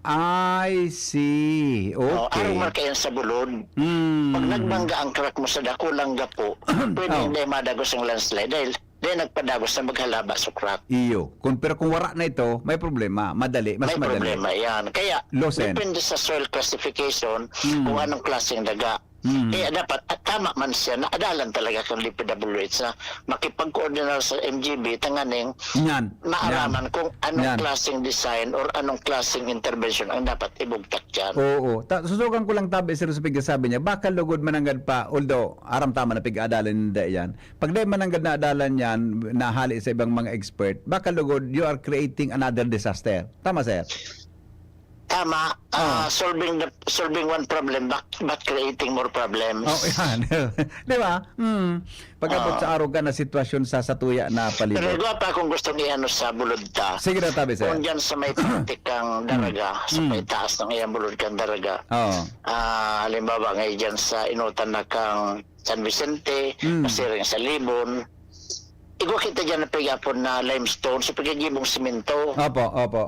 I see. Oh, Okay. arong marka yan sa bulod. Mm. Pag nagbangga ang crack mo sa dakulang gapo, pwede Oh. hindi madagos ang landslide dahil, dahil nagpadagos na maghalaba sa crack. Iyo. Kung, pero kung wara na ito, may problema. Madali, mas May madali. problema yan. Kaya, Losen. depende sa soil classification Mm. kung anong klaseng daga. Mm. Kaya dapat, at tama man siya, na adalan talaga kan D P W H na makipagkoordinar sa M G B, tanganing Yan. maaraman Yan. kung anong Yan. klaseng design or anong klaseng intervention ang dapat ibugtak dyan. Oo. Ta-, susugan ko lang tabi, sir, sa pagkasabi niya, baka lugod mananggad pa, although aram tama na pig-aadalan ninda yan. Pag dahil mananggad na adalan yan, nahali sa ibang mga expert, baka lugod, you are creating another disaster. Tama, sir? Tama. Ah. Ah, solving the, solving one problem, but, but creating more problems. Oh, yan. Di ba? Mm. Pag-abot Ah. sa arog ka na sitwasyon sa satuya na palibot. Pero igwa pa akong gustong iano sa bulod ta. Sige na, tabi, sir. Kung dyan sa may parte kang Daraga, sa Mm. may taas ng iyang bulod kang Daraga. Oo. Ah, halimbawa, ngayon dyan sa inutan na kang San Vicente, Mm. masiring sa Libon. Igwa kita dyan na pigapon na limestone, sa pagkagibong simento. Opo, opo.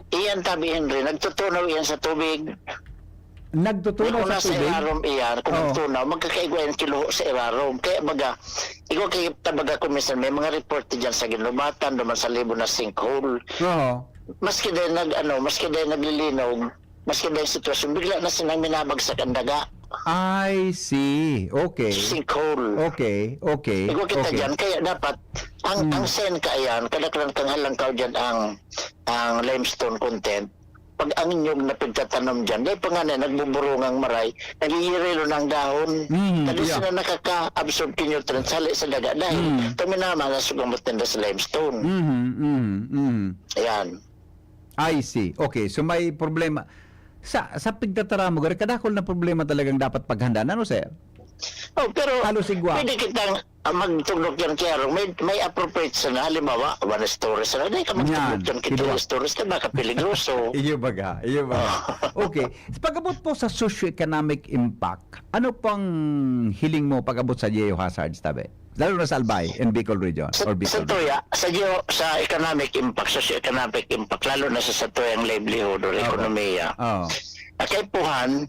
Iyan, tabi, Henry, nagtutunaw iyan sa tubig. Nagtutunaw Kung sa nasa tubig? irarom iyan, kung Oo. nagtunaw, magkakaigwa yan kiluho sa irarom. Kaya baga, igwa kay tabaga kung minsan may mga report dyan sa Guinobatan, duman sa Libon na sinkhole. Oo. Maski dahil nag-, ano, maski dahil naglilinog, maski dahil sitwasyon, bigla na silang minabagsak ang daga. I see. Okay. Sinkhole. Okay, okay, Igwa kita okay. dyan, kaya dapat, ang, Mm. ang sen ka yan, kadaklan kang halangkaw dyan ang, ang limestone content. Pag ang nyug na pagtatanom dyan, dahil pa nga na, nagbuburungang maray, nagigirilo na ang dahon. Mm, Dahil yeah. sila nakaka-absorb ki nutrients, hali sa daga, dahil Mm. tuminama na sa gumot nila sa limestone. Mhm, mhm, mhm. Ayan. I see. Okay, so may problema. Sa, sa pigtataram mo, gari, kadakol na problema talagang dapat paghandaan. Ano, sir? Oh, pero Halos igwa. pwede kitang, ah, magtugdok yan, Kiarong. May, may appropriate sana. Halimbawa, one story sana. Di ka magtugdok Yan, yan, kita igwa. stories ka, baka peligroso. Iyo baga, iyo baga. Oh. Okay. Pag-abot po sa socio-economic impact, ano pang hiling mo pag-abot sa geohazards, tabi? Lalo na sa Albay and Bicol region, Sa, or Bicol sa region. tuya, sa geo-, sa economic impact, socio-economic impact, lalo na sa, sa tuyang livelihood or Oo. ekonomiya. Oo. Kaipuhan,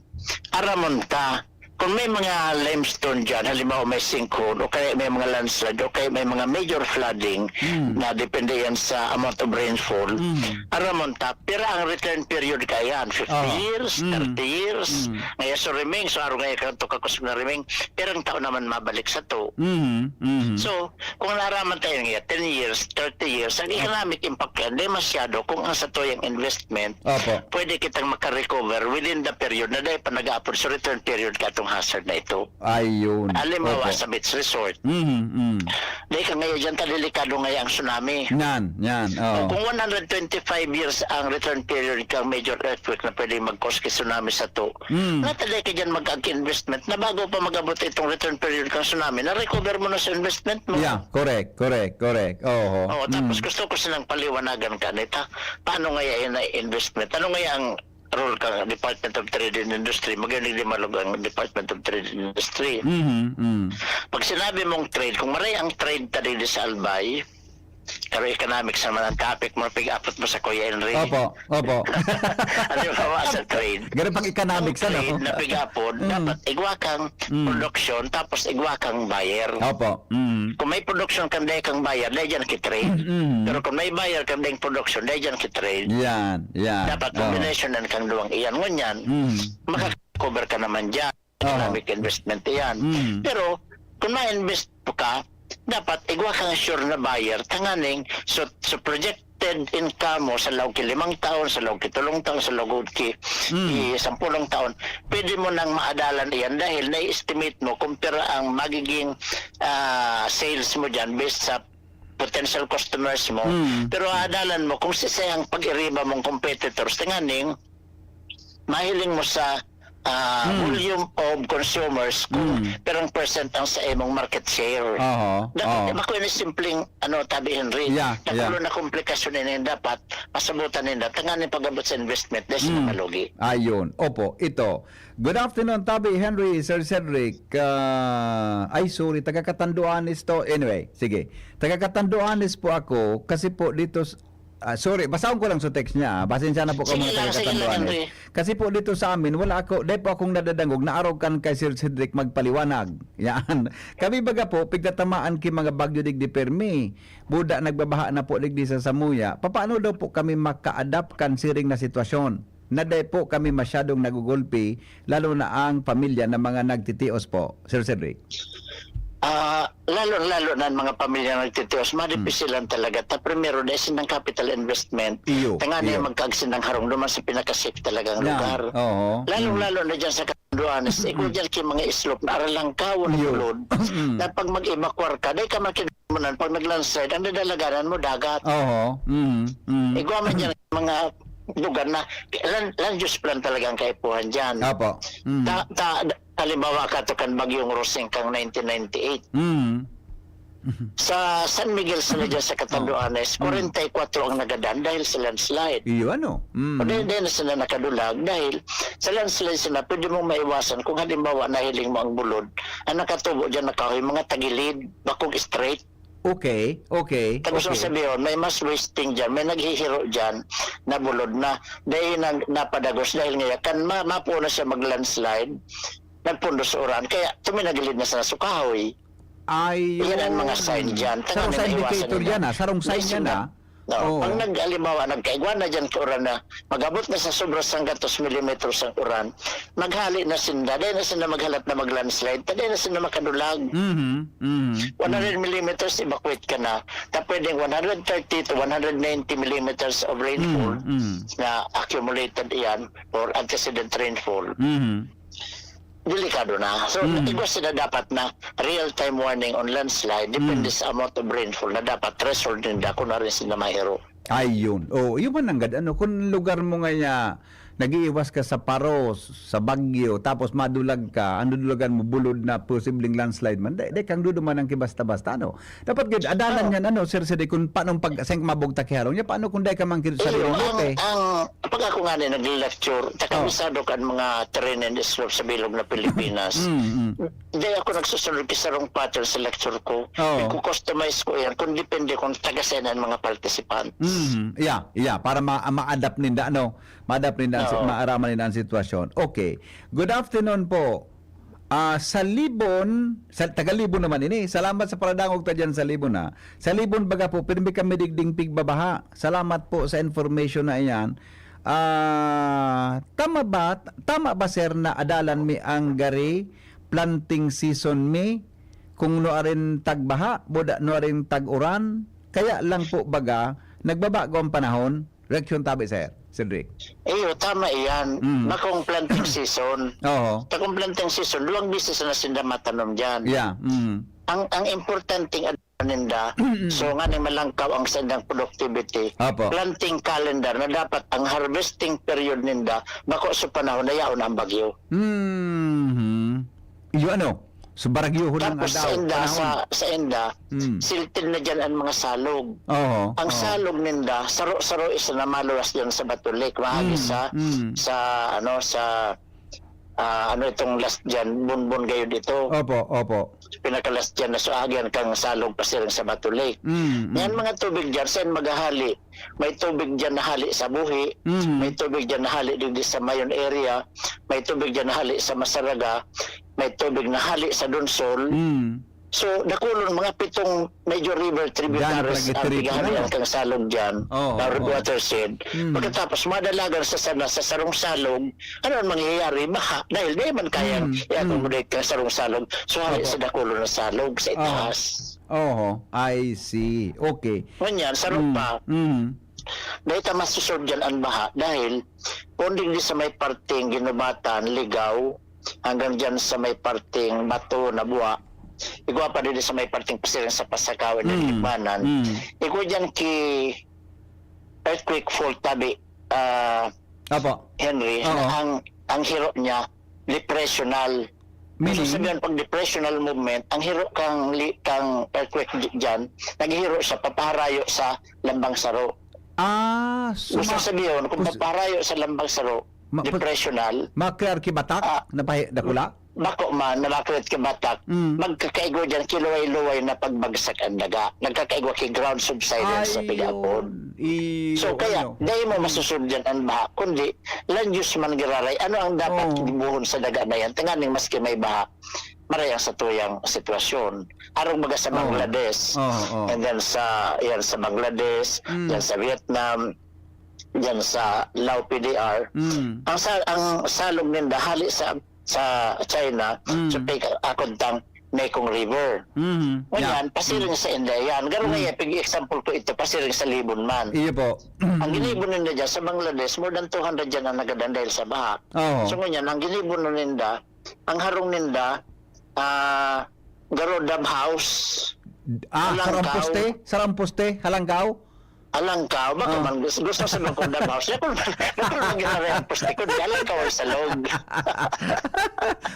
aramon ta, kung may mga limestone dyan, halimbawa may sinkhole, o kaya may mga landslide, o kaya may mga major flooding, Mm. na depende yan sa amount of rainfall, Mm. aramon ta, pira ang return period ka yan, fifty Oo. years, Mm. thirty years, Mm. ngaya so riming, so araw ngaya ka to kakusog na riming, pirang taon naman mabalik sa to. Mhm, mhm. So, kung naaraman tayo nga, ten years, thirty years, ang Ah. economic impact yan, di masyado kung ang sa tuyang investment, Opo. pwede kitang makarecover within the period na dahil pa nag-aapod sa return period ka itong hazard na ito. Ayun. Halimbawa, Opo. sa beach resort. Mhm, mhm. Dahil ka ngayon dyan, ta delikado ngayon ang tsunami. Yan, yan, oo. O kung one hundred twenty-five years ang return period kang major earthquake na pwedeng mag-cause ki tsunami sa to, Mm. Nataday ka dyan mag-ag-investment na bago pa mag-abot itong return period kang tsunami, na-recover mo na sa investment mo. Yeah, correct, correct, correct. Oho. Oo, tapos Mm. gusto ko silang paliwanagan ka, Nita. Paano nga yan na investment? Ano nga ang role ka Department of Trade and Industry? Magaling di malog ang Department of Trade and Industry. Mhm, mm. Pag sinabi mong trade, kung maray ang trade ta digdi sa Albay, pero economics naman ang topic mo, pig-apot mo sa Kuya Henry. Opo, opo. Halimbawa sa trade. Ganun pang economics, Ang ano? trade na pig-apot, Mm. dapat igwa kang Mm. production, tapos igwa kang buyer. Opo. Mm. Kung may production kang dahil kang buyer, dahil dyan ki-trade. Mm. Pero kung may buyer kang dahil production, dahil dyan ki-trade. Yan, yan. Dapat Oo. combination ng kang duwang iyan. Ngunyan, Mm. maka-cover ka naman dyan. Oo. Economic investment iyan. Mm. Pero kung ma-invest ka, dapat igwa kang sure na buyer, tanganing so, so projected income mo sa laog ki limang taon, sa laog ki tulong taon, sa laog ki, Mm. ki sampulong taon, pwede mo nang maadalan iyan dahil na-estimate mo kung pira ang magiging, ah, sales mo dyan based sa potential customers mo. Mm. Pero adalan mo kung sisay ang pag-iriba mong competitors, tanganing mahiling mo sa ah, Hmm. volume of consumers kung Hmm. pirang percent ang sa imong market share. Oho, Dapat oho. Bako ini simpleng, ano, Tabi Henry. Yeah, Dakulo yeah. na komplikasyon ini dapat masabutan ninda. Tanganing pag-abot sa investment, dahil sa Hmm. malugi. Ayun. Opo, ito. Good afternoon, Tabi Henry, Sir Cedric. Ah, ay, sorry, taga Catanduanes to. Anyway, sige. Taga Catanduanes po ako kasi po dito s-, ah, sorry, basahon ko lang sa text niya, ah. Pasensya na po Sige kamo, lang, taga sige lang, Catanduanes. Henry. Kasi po dito sa amin, wala ako, dai po akong nadadangog na arog kan kay Sir Cedric magpaliwanag. Yan. Kami baga po, pigtatamaan ki mga bagyo digdi permi. Buda nagbabaha na po digdi sa Samuya. Papaano daw po kami maka-adapt kan siring na sitwasyon? Na dai po kami masyadong nagugulpi, lalo na ang pamilya ng mga nagtitios po, Sir Cedric. Ah, lalo-lalo na ang mga pamilya nagtitios, madipisilan Hmm. talaga. Ta primero, dai sindang capital investment. Iyo, Tanganing iyo. magkaag sindang harong duman sa pinaka-safe talagang Na, lugar. oo. Lalong-lalo Hmm. na dyan sa Catanduanes, ikaw Mm. dyan ki mga islop na aralangkaw na Iyo. bulod, Mm. na pag mag-evacuar ka, dai ka makidumanan, pag nag-landslide, ang dadalaganan mo, dagat. Oo. Mm. Mm. Igwa man dyan mga lugar na land, land use plan talaga ang kaipuhan dyan. Apo. Mm. Ta, ta, halimbawa, kato kan Bagyong Rosing kang nineteen ninety-eight. Mm. Sa San Miguel sila dyan sa Catanduanes, Oh. Mm. kwarenta y kwatro ang nagadan dahil sa landslide. Iyo, ano? Mm. O, dahil, dahil na sila nakadulag, dahil sa landslide sila, pwede mong maiwasan kung halimbawa nahiling mo ang bulod. Ang nakatubo dyan na kahoy, mga tagilid, bakong straight. Okay, okay, Ta gusto okay. sabihin, may mas wasting dyan, may naghihiro dyan na bulod na dahil nang napadagos, dahil nga kan ma, mapuno siya mag-landslide, nagpundo sa uran, kaya tuminagilid na sa kahoy. Ayun. Yan ang mga sign dyan. Sarong Tanganing sa maiwasan indicator ninyo. yan, ah. Sarong sign Yes, yan, sir. ah. No, Oo. pag nag-, halimbawa, nagkaigwa na dyan ka uran na mag-abot na sa sobra sanggatos milimetros ang uran, maghali na sinda. Dahil na sinda maghalat na mag-landslide, ta dahil na sinda makadulag. Mhm, mhm, One hundred mhm. millimeters, evacuate ka na. Ta pwedeng one hundred thirty to one hundred ninety millimeters of rainfall Mm, mm. na accumulated iyan or antecedent rainfall. Mhm. Delikado na. So, Mm. igwa sila dapat na real-time warning on landslide, depende Mm. sa amount of rainfall na dapat threshold ninda kung narin sila mahiro. Ayun. Oh, yun man nanggad, ano, kung lugar mo nga ya, nag-iiwas ka sa paros, sa bagyo, tapos madulag ka, ang dudulagan mo, bulod na posibleng landslide man, dai, dai kang duduman ang kibasta-basta, no? Dapat gid, adalan Oo. yan, ano, Sir Sede, kung paano pag, seng mabugtak ki harong niya, paano kung dai ka man ki-, sa Iyo, ang, lote? ang, pag ako nga ni nag-lecture, Oh. takamisado kan mga terrain and slope sa bilog na Pilipinas. Mm, mm. Dai ako nagsusunod ki sarong pattern sa lecture ko. Oh. Nagko-customize ko yan kung depende kung taga-saan ang mga participants. Mm, yeah, yeah. Para ma-, ma-adapt ninda, ano? Ma-adapt ninda ang si-, Oo. maaraman ninda ang sitwasyon. Okay. Good afternoon po. Ah, sa Libon, sa, taga Libon naman ini. Salamat sa paradangog ta dyan sa Libon, ha. Sa Libon, baga po, pirmi kami digding pigbabaha. Salamat po sa information na iyan. Ah, tama ba, tama ba, sir, na adalan mi ang gari planting season mi? Kung nuarin tagbaha, buda nuarin tag-uran, kaya lang po baga, nagbabago ang panahon? Reaksyon tabi, sir, Cedric. Iyo, tama iyan. Mm. Bakong planting season. Oo. Bakong planting season, duwang beses na sinda matanom dyan. Yeah. Mm. Ang, ang importanteng ad-, ninda, Mm. so nga ni malangkaw ang sindang productivity. Apo. Planting calendar na dapat ang harvesting period ninda, bako sa panahon na yaon ang bagyo. Mhm. Iyo ano? So, baragyohon ang Tapos sa adaw, inda, panahon. sa, sa inda, Mm. silted na dyan ang mga salog. Oo, Ang oo. salog ninda, saro-saro isa na maluwas dyan sa Bato Lake, mahali Mm, sa, mm. sa, ano, sa, ah, ano itong last dyan, Bonbon gayod ito. Opo, opo. Pinaka-last dyan na suagian kang salog pasiring sa Bato Lake. Mm, mm. Yan mga tubig dyan, saan maghahali? May tubig dyan na hali sa Buhi, Mm. may tubig dyan na hali digdi sa Mayon area, may tubig dyan na hali sa Masaraga, may tubig na hali sa Donsol. Mm. So, dakulon, mga pitong major river Dyan, tributaries ang pinagitiripon, pigahalian ano? kang salog dyan, Oo, na oo. watershed. Mm. Pagkatapos, madalagan sa sana, sa sarong salog, ano ang mangyayari? Baha. Dahil di man kayang Mm, i-accommodate mm. kang sarong salog. So, hali Opo. sa dakulon na salog, sa Oo. itaas. Oho, I see. Okay. Ngunyan, sarong Mm, pa, mm. dahil ta masusod dyan ang baha, dahil kung digdi sa may parteng Ginubatan, Ligaw, hanggang dyan sa may parteng Bato, Nabua, igwa pa digdi sa may parteng Pasiring sa Pasakaw, Mm, Libmanan, mm. igwa dyan ki earthquake fault tabi, ah, Apo. Henry, Oo. na ang, ang hiro niya, depressional. Meaning? Gusto sabihin, pag depressional movement, ang hiro kang li-, kang earthquake di-, dyan, naghihiro siya, papaharayo sa lambang saro. Ah, so Gusto ma-, sabihin, kung kus- papaharayo sa lambang saro, ma-, depressional, makrear ki batak Ah. na pahi-, dakula? Bako man, na makrear ki batak, Mm. magkakaigwa dyan, kiluway-luway na pagbagsak ang daga. Nagkakaigwa ki ground subsidence sa Ayun. pigapon. I-, So, kaya, ano? dahil mo Mm. masusunod dyan ang baha, kundi, land use man giraray, ano ang dapat Oo. gibuhon sa daga na yan? Tanganing maski may baha, maray ang satuyang sitwasyon. Arog baga sa Oo. Bangladesh, Oo, oo. and then sa, yan, sa Bangladesh, Mm. yan sa Vietnam, yan sa Lao P D R. Mm. Ang sa-, ang salog ninda hali sa, sa China, Mm. sa pag-, akon tang Mekong River. Mm. Ngunyan, Yeah. pasiring Mm. sa India yan. Garo Mm. nga, pig-example ko ito, pasiring sa Libon man. Iyo po. Ang Mm. ginibo ninda dyan sa Bangladesh, more than two hundred dyan ang nagadan dahil sa baha. Oo. So, ngunyan, ang ginibo na ninda, ang harong ninda, ah, garo dab house. Ah, Halangkaw. sarang poste? Sarang poste? Halangkaw? Halangkaw. Baka Ah. man gusto, gusto sa mga kung dab house. Kung, kung mag-inari ang poste ko, di halangkaw ang salog.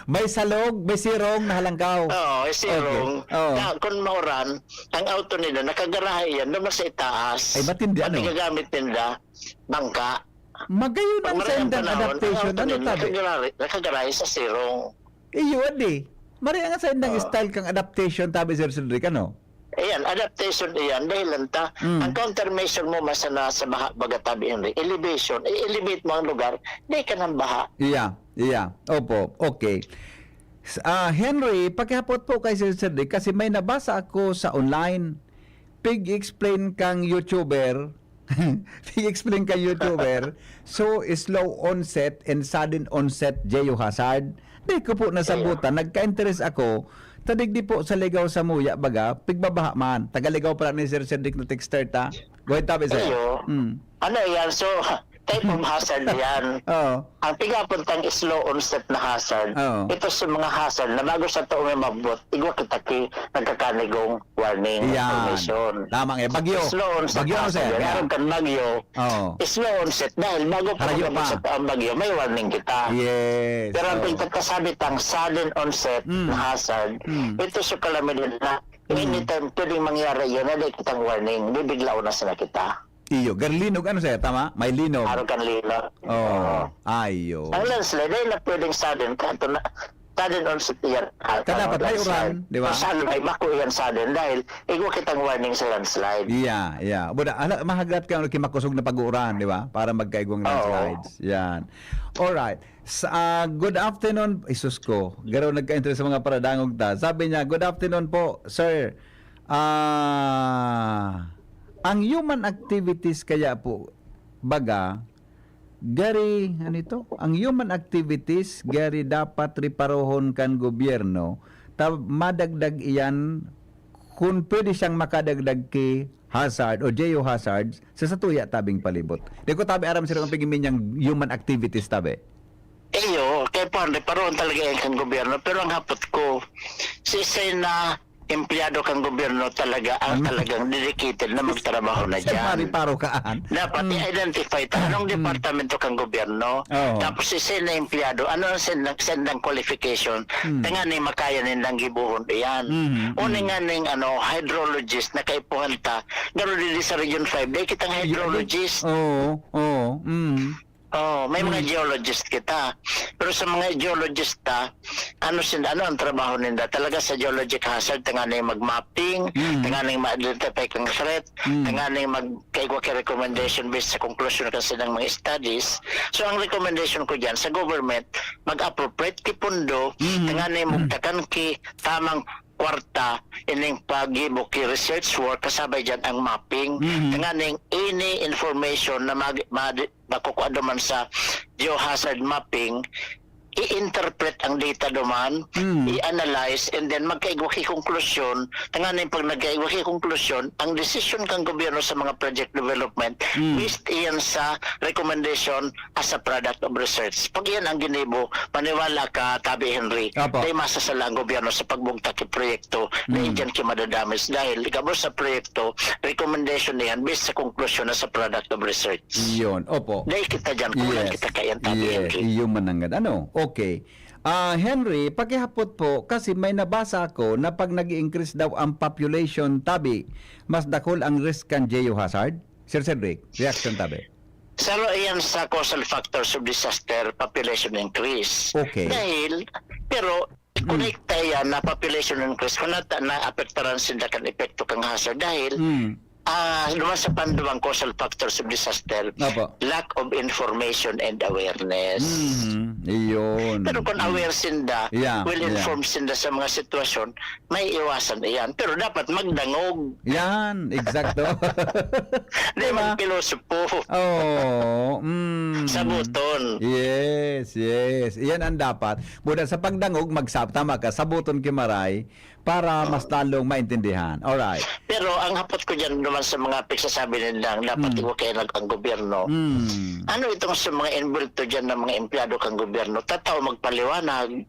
May salog, may sirong na halangkaw. Oo, may sirong. Okay. Oo. Na, kung mauran, ang auto nila, nakagarahe yan, naman sa itaas. Ay, matindi, Pati ano? gagamit nila, bangka. Magayon Pag ang maray ang sendang panahon, adaptation. ang auto Ano nila, tabi? nakagarahe, nakagarahe sa sirong. Iyo, adi. Maray ang sendang Oo. style kang adaptation, tabi, Sir Cedric, ano? Ayan, adaptation iyan, dahil lang ta, Mm. ang countermeasure mo, masana sa baha, baga tabi, Henry, elevation, i-elevate mo ang lugar, di ka ng baha. Iya, iya. Opo, okay. S-, ah, Henry, pakihapot po kay Sir Cedric, kasi may nabasa ako sa online. Pig-explain kang YouTuber, pig-explain kang YouTuber, so slow onset and sudden onset geohazard. Di ko po nasabutan, Iyo. nagka-interes ako, ta digdi po sa Ligao samuya, baga, pigbabaha man. Taga Ligao pala ni Sir Cedric na texter ta. Go ahead, tabi, sir. Iyo. Mm. Ano yan? So, type of hazard yan. Oo. Ang pigapuntang slow onset na hazard, Oo. ito sa mga hazard na bago sa tao may mabot, igwa kita ki nagkakanigong warning Yan. information. Tama nga. Bagyo. Slow onset Bagyo, na sir. hazard. Yeah. Meron kang bagyo, Oo. slow onset dahil bago pa Harayo umabot pa. sa tao ang bagyo, may warning kita. Yes. Pero ang Oo. pagkakasabit ang sudden onset Mm. na hazard, Mm. ito sa kalamidad na Mm. anytime pwedeng mangyari yan, na di kitang warning, bibiglaon na sana kita. Iyo, garlinog, ano, sir? Tama? May linog. Araw kan linog. Oo. Oo. Ayo. Ang landslide, dahil na pwedeng sudden, kanto na, sudden onset iyan. Ah, Ka dapat may landslide. uran, di ba? Kung saan may bako iyan sudden, dahil igwa kitang warning sa landslide. Yeah, yeah. Buda, ala, mahagat ka, ano, kimakusog na pag-uuran, di ba? Para magkaigwang Oo. landslides. Yan. Alright. Sa, ah, good afternoon. Isus ko, garo nagka-interest sa mga paradangog ta. Sabi niya, "Good afternoon po, sir. Ah, ang human activities kaya po, baga, gari, ano ito? Ang human activities, gari dapat reparohon kan gobyerno, ta madagdag iyan, kun pwede siyang makadagdag ki hazard o geohazard sa satuya tabing palibot." Di ko tabi aram sila ang pigimi niyang human activities tabi. Iyo, kay Juan, reparohon talaga yan kan gobyerno. Pero ang hapot ko, si Sena empleyado kan gobyerno talaga ang Ano? talagang dedicated na magtrabaho na Sa dyan. pari-paro ka, an? Dapat Mm. i-identify ta anong Mm. departamento kan gobyerno. Oo. Tapos si Sena empleyado, ano ang sendang, sendang qualification? Mm. Tanganing makaya nindang gibuhon iyan. Mm, Uni mm. nga ning, ano, hydrologist na kaipuhan ta, pero dili sa Region five, di kitang Iyo, hydrologist. Oo, oo, mm. Oh, may mga Mm. geologist kita. Pero sa mga geologist ta, ano sin-, ano ang trabaho ninda? Talaga sa geologic hazard, tanganing mag-mapping, Mm. tanganing ma-identify kang threat, Mm. tanganing magkaigwa kay recommendation based sa conclusion kan silang mga studies. So, ang recommendation ko dyan sa government, mag-appropriate ki pondo, Mm. tanganing Mm. mugtakan ki tamang kwarta ining paggibo ki research work, kasabay dyan ang mapping. Mm. Tanganing any information na mag-, ma-, makukuha duman sa geohazard mapping, i-interpret ang data duman, Mm. i-analyze, and then magkaigwa ki konklusyon. Tanganing pag nagkaigwa ki konklusyon, ang desisyon kang gobyerno sa mga project development, Mm. based iyan sa recommendation as a product of research. Pag iyan ang ginibo, maniwala ka, Tabi Henry, Apo. dahil masasala ang gobyerno sa pagbugtak ki proyekto na Mm. iyan ki madadamage. Dahil gabos sa proyekto, recommendation na yan based sa konklusyon na sa product of research. Iyon, opo. Dahil kita dyan, kulang Yes. kita kaya, Tabi Yes. Henry. Iyo mananggad. Ano? Okay. Ah, Henry, pakihapot po, kasi may nabasa ako na pag nag increase daw ang population tabi, mas dakul ang risk kan geohazard. Sir Cedric, reaction tabi. Saro iyan sa causal factors of disaster, population increase. Okay. Dahil, pero, konekta iyan na population increase, kung nata, naapektaran sinda kan epekto kan hazard. Dahil, Mm. ah, duman sa panduwang causal factors of disaster, Opo. lack of information and awareness. Mhm. Iyon. Pero kung aware sinda, Yeah, well yeah. informed sinda sa mga sitwasyon, may iwasan iyan. Pero dapat magdangog. Yan, eksakto. Di Diba? magpilosopo. Oo. Mm. Sabuton. Yes, yes. Iyan ang dapat. Buda sa pagdangog, magsab-, tama ka, sabuton ki maray para mas lalong maintindihan. Alright. Pero ang hapot ko dyan naman sa mga pagsasabi nilang dapat Mm. iwa kayo nag ang gobyerno. Mm. Ano itong sa mga involved to dyan ng mga empleyado kang gobyerno? Tatao magpaliwanag.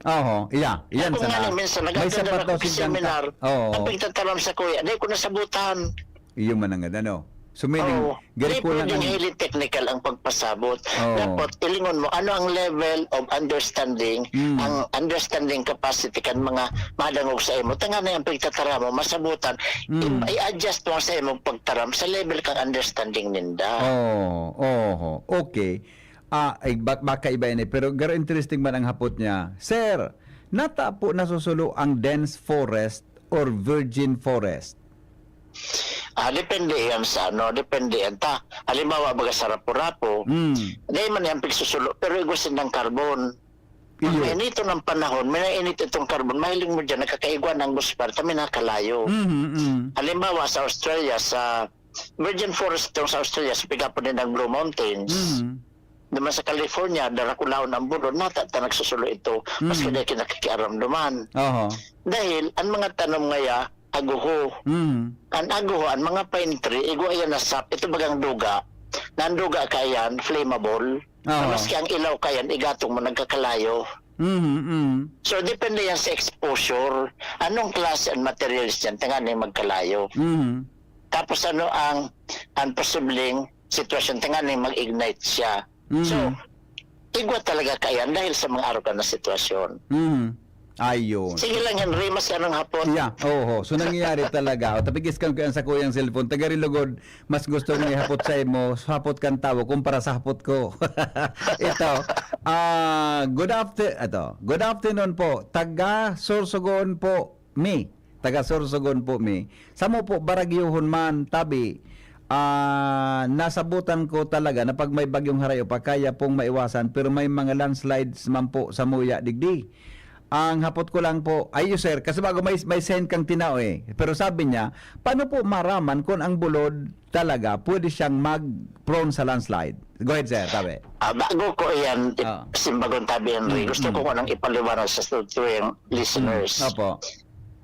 Oho, iya. Iyan Kung nga sana. Minsan May nag-attend sapat na daw ako si Jangka. seminar, Oo. ang pagtataram sa kuya, di ko nasabutan. Iyo man ang ano. So meaning, Oo. gari Di ko lang pwedeng ang highly technical ang pagpasabot. Oo. Dapat ilingon mo ano ang level of understanding, Mm. ang understanding capacity kan mga madangog sa imo. Tanga na yung pagtataram mo, masabutan. Mm. I- I-adjust mo sa imong pagtaram sa level kang understanding ninda. Oh, oho. Okay. Ah, ay, ba- baka iba ini, pero garo interesting man ang hapot niya. Sir, nata po nasusulo ang dense forest or virgin forest? Ah, depende yan sa ano, depende yan. Ta, halimbawa, baga sa Rapu-Rapu, Mm. dahil man yan pagsusulo, pero igwa sindang carbon. Pag Iyo. mainito ng panahon, minainit itong carbon, mahiling mo dyan, nakakaigwa ng atmosphere, ta minakalayo. Mhm, mm. Halimbawa, sa Australia, sa virgin forest itong sa Australia, sa pigapon din ng Blue Mountains. Mhm. Naman sa California, darakulaon ang bulod, nata ta nagsusulo ito, maski Mm. dahil kinakikiaramdaman. Oho. Dahil, ang mga tanom ngaya, aguho. Mhm. Ang aguho, ang mga pine tree, igwa yan na sap, ito bagang duga. Na ang duga kayan, flammable. Oo. Na maski ang ilaw kayan, igatong mo, nagkakalayo. Mhm, mhm. So, depende yan sa exposure. Anong klase ang materials yan, tanganing magkalayo. Mhm. Tapos ano ang, ang posibleng sitwasyon, tanganing mag-ignite siya. Mhm. So, igwa talaga kayan dahil sa mga aruga na sitwasyon. Mhm. Ayun. Sige lang, Henry, mas anong hapot. Yeah, oho. So, nangyayari talaga. O, tapigis kan ko yan sa kuyang cellphone. Taga Rilogod, mas gusto mo ihapot sa imo, hapot kan tawo, kumpara sa hapot ko. Ito, ah, good after-, ito, good afternoon po. Taga Sorsogon po, mi. Taga Sorsogon po, mi. Samo po, baragyohon man, tabi. Ah, nasabutan ko talaga na pag may bagyong Haray o pa, kaya pong maiwasan, pero may mga landslides man po sa muya digdi. Ang hapot ko lang po, ayo sir, kasi bago may, may send kang tinao eh. Pero sabi niya, paano po maraman kung ang bulod talaga pwede siyang mag-prone sa landslide? Go ahead, sir, sabi. Ah, bago ko iyan, Ah. Simbagon Tabi Henry, Mm, gusto mm. ko munang ipaliwanag sa tuwing listeners. Opo.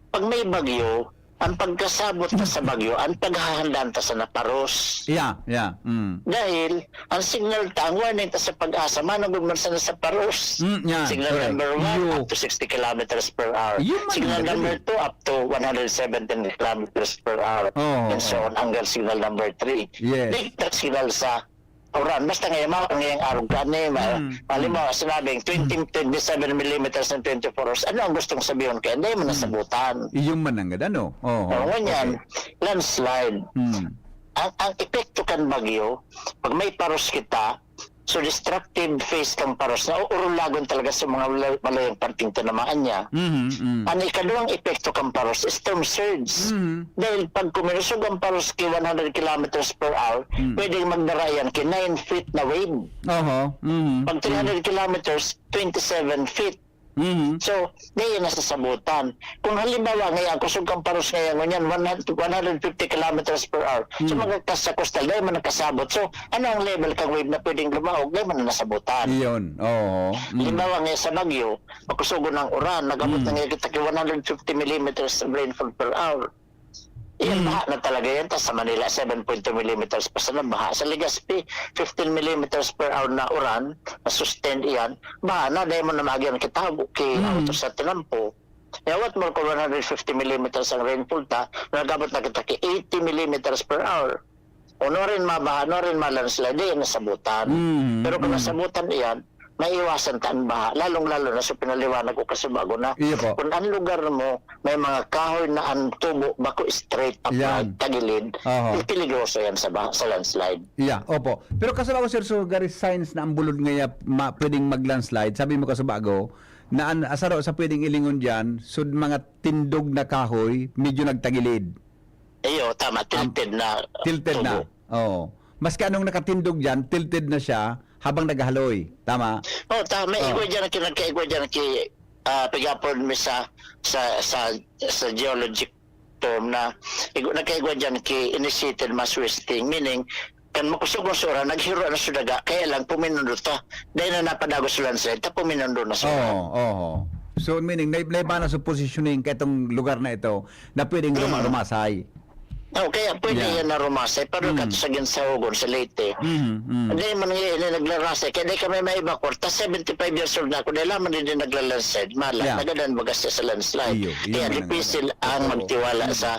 Pag may bagyo, ang pagkasabot ta sa bagyo, ang paghahandaan ta sa naparos. Yeah, yeah. Mm. Dahil, ang signal ta, ang warning ta sa pag-asa, manugod man sana sa paros. Mm, yan, Signal correct. number one, Iyo. Up to sixty kilometers per hour. Iyo man Signal ang number ganda. Two, up to one hundred seventeen kilometers per hour. Oo, And so oo. On, hanggang signal number three. Yes. Di ta signal sa oran. Basta ngayon, mga ngayong araw, gani, ma- Mm. halimbawa, sinabing twenty, twenty-seven millimeters in twenty-four hours. Ano ang gustong sabihin kaya? Hindi mo nasabutan. Iyo man ang ganda, no? Oo, O, ngunyan, okay. Landslide. Mm. Ang, ang epekto kan bagyo, pag may paros kita, so destructive phase kang paros, na uurulagon talaga sa mga mala- malayong parting tinamaan niya. Mhm, mm. Ang ikaduhang epekto kang paros, storm surge. Mhm. Dahil pag kuminusog ang paros ki one hundred kilometers per hour, Mm. pwedeng magdara yan ki nine feet na wave. Oho. Mhm. Pag three hundred kilometers, twenty-seven feet. Mhm. So, di yan nasasabutan. Kung halimbawa, ngayon, kusog kang paros ngayon, ngunyan, one hundred, one hundred fifty kilometers per hour. So, Hmm. magkakas sa coastal, di man nakasabot. So, ano ang level kang wave na pwedeng lumaog? Di man nasabutan. Iyon. Oo. Mm. Halimbawa ngayon sa Baguio, makusugon ng uran, nag-abot Hmm. na ngayon kita ki one hundred fifty millimeters of rainfall per hour. Yan, Hmm. baha na talaga yan. Tas sa Manila, seven point two millimeters pa sana baha. Sa Legazpi, fifteen millimeters per hour na uran, na sustained iyan, baha na, dahil mo na maagihan kita, ki Hmm. auto sa tinampo. Yawat mo ko one hundred fifty millimeters ang rainfall ta, nagabot na kita ki eighty millimeters per hour. O no rin mabaha, no rin malandslide, di yan nasabutan. Hmm. Pero kung Hmm. nasabutan iyan, maiwasan ta an baha, lalong-lalo na sa pinaliwanag ko kasubago na Iyo po. kung ang lugar mo may mga kahoy na ang tubo bako straight upright, Yan. tagilid, Oho. eh, peligroso yan sa, baha, sa landslide. Yeah, opo. Pero kasubago, sir, so gari signs na ang bulod ngaya ma, pwedeng mag-landslide. Sabi mo kasubago, na an, asaro sa pwedeng ilingon dyan, so mga tindog na kahoy, medyo nagtagilid. Iyo, tama, tilted na Tilted na. tubo. Oo. Maski anong nakatindog dyan, tilted na siya habang naghahaloy. Tama? Oh, tama. Oh. Igwa dyan ang kinagkaigwa dyan ki, ah, pigapon mi sa, sa, sa, sa geologic term na igwa, nagkaigwa dyan ki initiated mass wasting. Meaning, kan makusog ang sura, naghiro na sa daga, kaya lang puminundot ta. Dahil na napadagos sa landslide, ta puminundot na sa Oo, oo. So, meaning, na, naiba na sa positioning kaitong lugar na ito na pwedeng ruma- Mm. rumasay. Oh, kaya pwede Yeah. yan na rumasay, pero Mm. kato sa Ginsahogon, sa Leyte. Mhm, mhm. Hindi man nga ini naglarasay, kaya di kami maibakor. Ta seventy-five years old na ako, dahil lamang din nagla-landslide. Mala, Yeah. nagadan baga siya sa landslide. Iyo, iyo Kaya man ang dipisil nagadan. ang Oo. magtiwala Mm. sa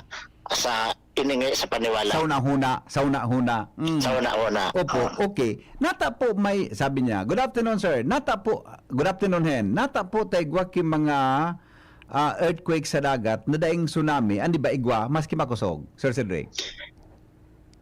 sa iningi sa paniwala. Sa una-huna, sa una-huna. Mm. Sa una-una. Opo, Ah. okay. Nata po may, sabi niya, "Good afternoon, sir. Nata po, good afternoon, Hen. Nata po ta igwa ki mga ah, earthquake sa dagat na daing tsunami, an di ba igwa, maski makosog, Sir Cedric?"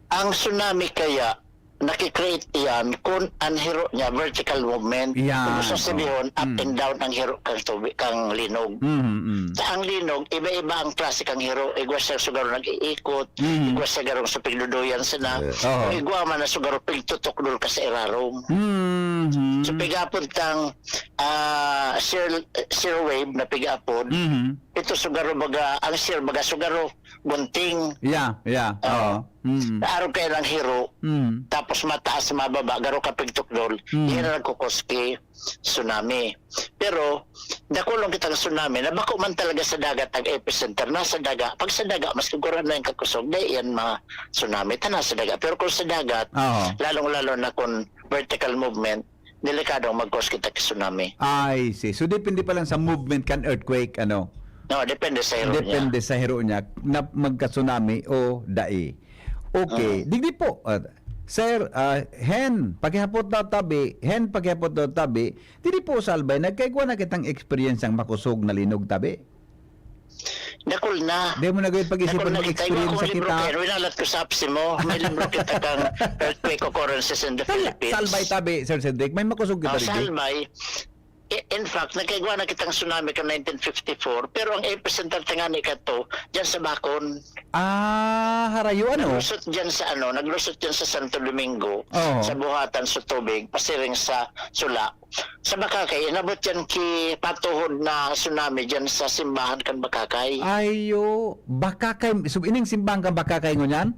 Ang tsunami kaya, nakikreate yan kung ang hiro niya, vertical movement. Yan. Kung gusto sabihon, up Mm. and down ang hiro kang tubig, kang linog. Mhm, mm. Sa ang linog, iba-iba ang klase kang hiro. Igwa siya sugaro nag-iikot, Mhm. igwa siya garong sa pigduduyan sana, Oho. o igwa man na sugaro pigtutukdol ka sa irarom. Mhm. So, pigapod tang ah, shear, shear wave na pigapod. Mhm. Ito sugaro baga, ang shear baga sugaro, gunting. Yeah, yeah. Oo. Oo. Mm. Naarog kayo ng hiro, Mm. tapos mataas, mababa, garo ka pigtukdol. Mm. Yan ang nagkukuski tsunami. Pero, dakulong kitang tsunami na bako man talaga sa dagat ang epicenter, nasa daga. Pag sa daga, mas kagurang na yung kakusog, dahil yan mga tsunami, ta nasa daga. Pero kung sa dagat, Oo. lalong-lalo na kung vertical movement, delikado ang mag-cause kita ka tsunami. I see. So, depende pa lang sa movement kan earthquake, ano? No, depende sa hiro niya. Depende sa hiro niya na magka-tsunami o dai. Okay. Oo. Digdi po, ah, Sir, ah, Hen, pakihapot daw tabi. Hen, pakihapot daw tabi. Didi po sa Albay, nagkaigwa na kitang experience ang makusog na linog tabi. Dakul na. Di mo na gawin pag-isip Dakul pag na kita. Iwan mag-experience ko sa libro kita. Kayo. Winalat ko sa apsi mo. May libro kita kang earthquake occurrences in the Philippines. Sa Albay tabi, Sir Cedric, may makusog kita Ah, sa digdi. Albay, i- in fact, nagkaigwa na kitang tsunami ka nineteen fifty-four, pero ang epicenter tangani kato, dyan sa Bacon. Ah, harayo ano? Naglusot dyan sa ano, naglusot dyan sa Santo Domingo, Oo. sa buhatan sa tubig, pasiring sa Sula. Sa Bacacay, inabot dyan ki patuhod na tsunami dyan sa simbahan kan Bacacay. Ayo, Bacacay, so ining simbahan kan Bacacay ngunyan?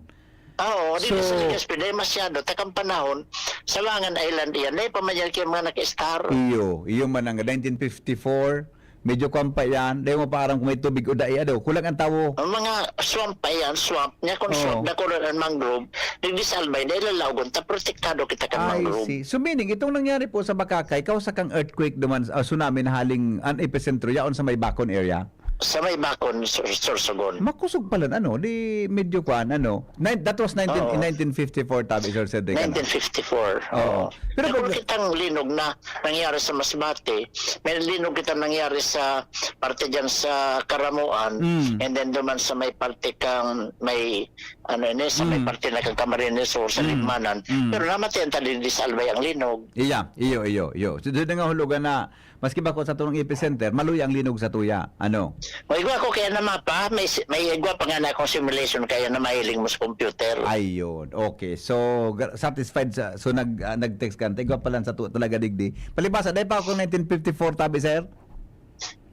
Oo, dito So- sa Legazpi, dahil masyado, takang panahon, sa Wangan Island iyan, dahil pa man yan kaya mga naka-star. Iyo, iyo man ang nineteen fifty-four, medyo kwan pa yan, dahil mo pa aram kung may tubig o dai, ado, kulang ang tawo. Ang mga swamp pa yan, swamp. Niya kung Oo. swamp, dakulan ang mangrove, digdi sa Albay, dahil lalaogon, ta protektado kita kan I mangrove. see. So meaning, itong nangyari po sa Bacacay, kausa kang earthquake duman, ah, tsunami na haling an epicentro, yaon sa may Bacon area? Sa may Bacon, Sur- Sorsogon. Makusog pala, ano, di medyo kwan, ano. Nine, that was nineteen, Oo. in nineteen fifty-four, tabi, Sir Cedric, ano? nineteen fifty-four. Oo. Oo. Pero Pero pag- kitang linog na nangyari sa Masbate, may linog kitang nangyari sa parte dyan sa Caramoan, Mm. and then duman sa may parte kang may, ano ini, sa may Mm. parte na kang Camarines Sur, sa Mm. Libmanan. Mm. Pero namatay ang tadi di sa Albay ang linog. Iya, iyo, iyo, iyo. So, doon nga hulugan na, maski ba ko sa tunong epicenter, maluya ang linog sa tuya. Ano? May igwa ko kaya na mapa, may, si- may igwa pa nga na akong simulation kaya na mahiling mo sa computer. Ayun. Okay. So, ga- satisfied sa, so nag, ah, nag-text ka. Igwa pa lang sa tu, talaga digdi. Palibasa, dahil pa ako nineteen fifty-four, tabi, sir?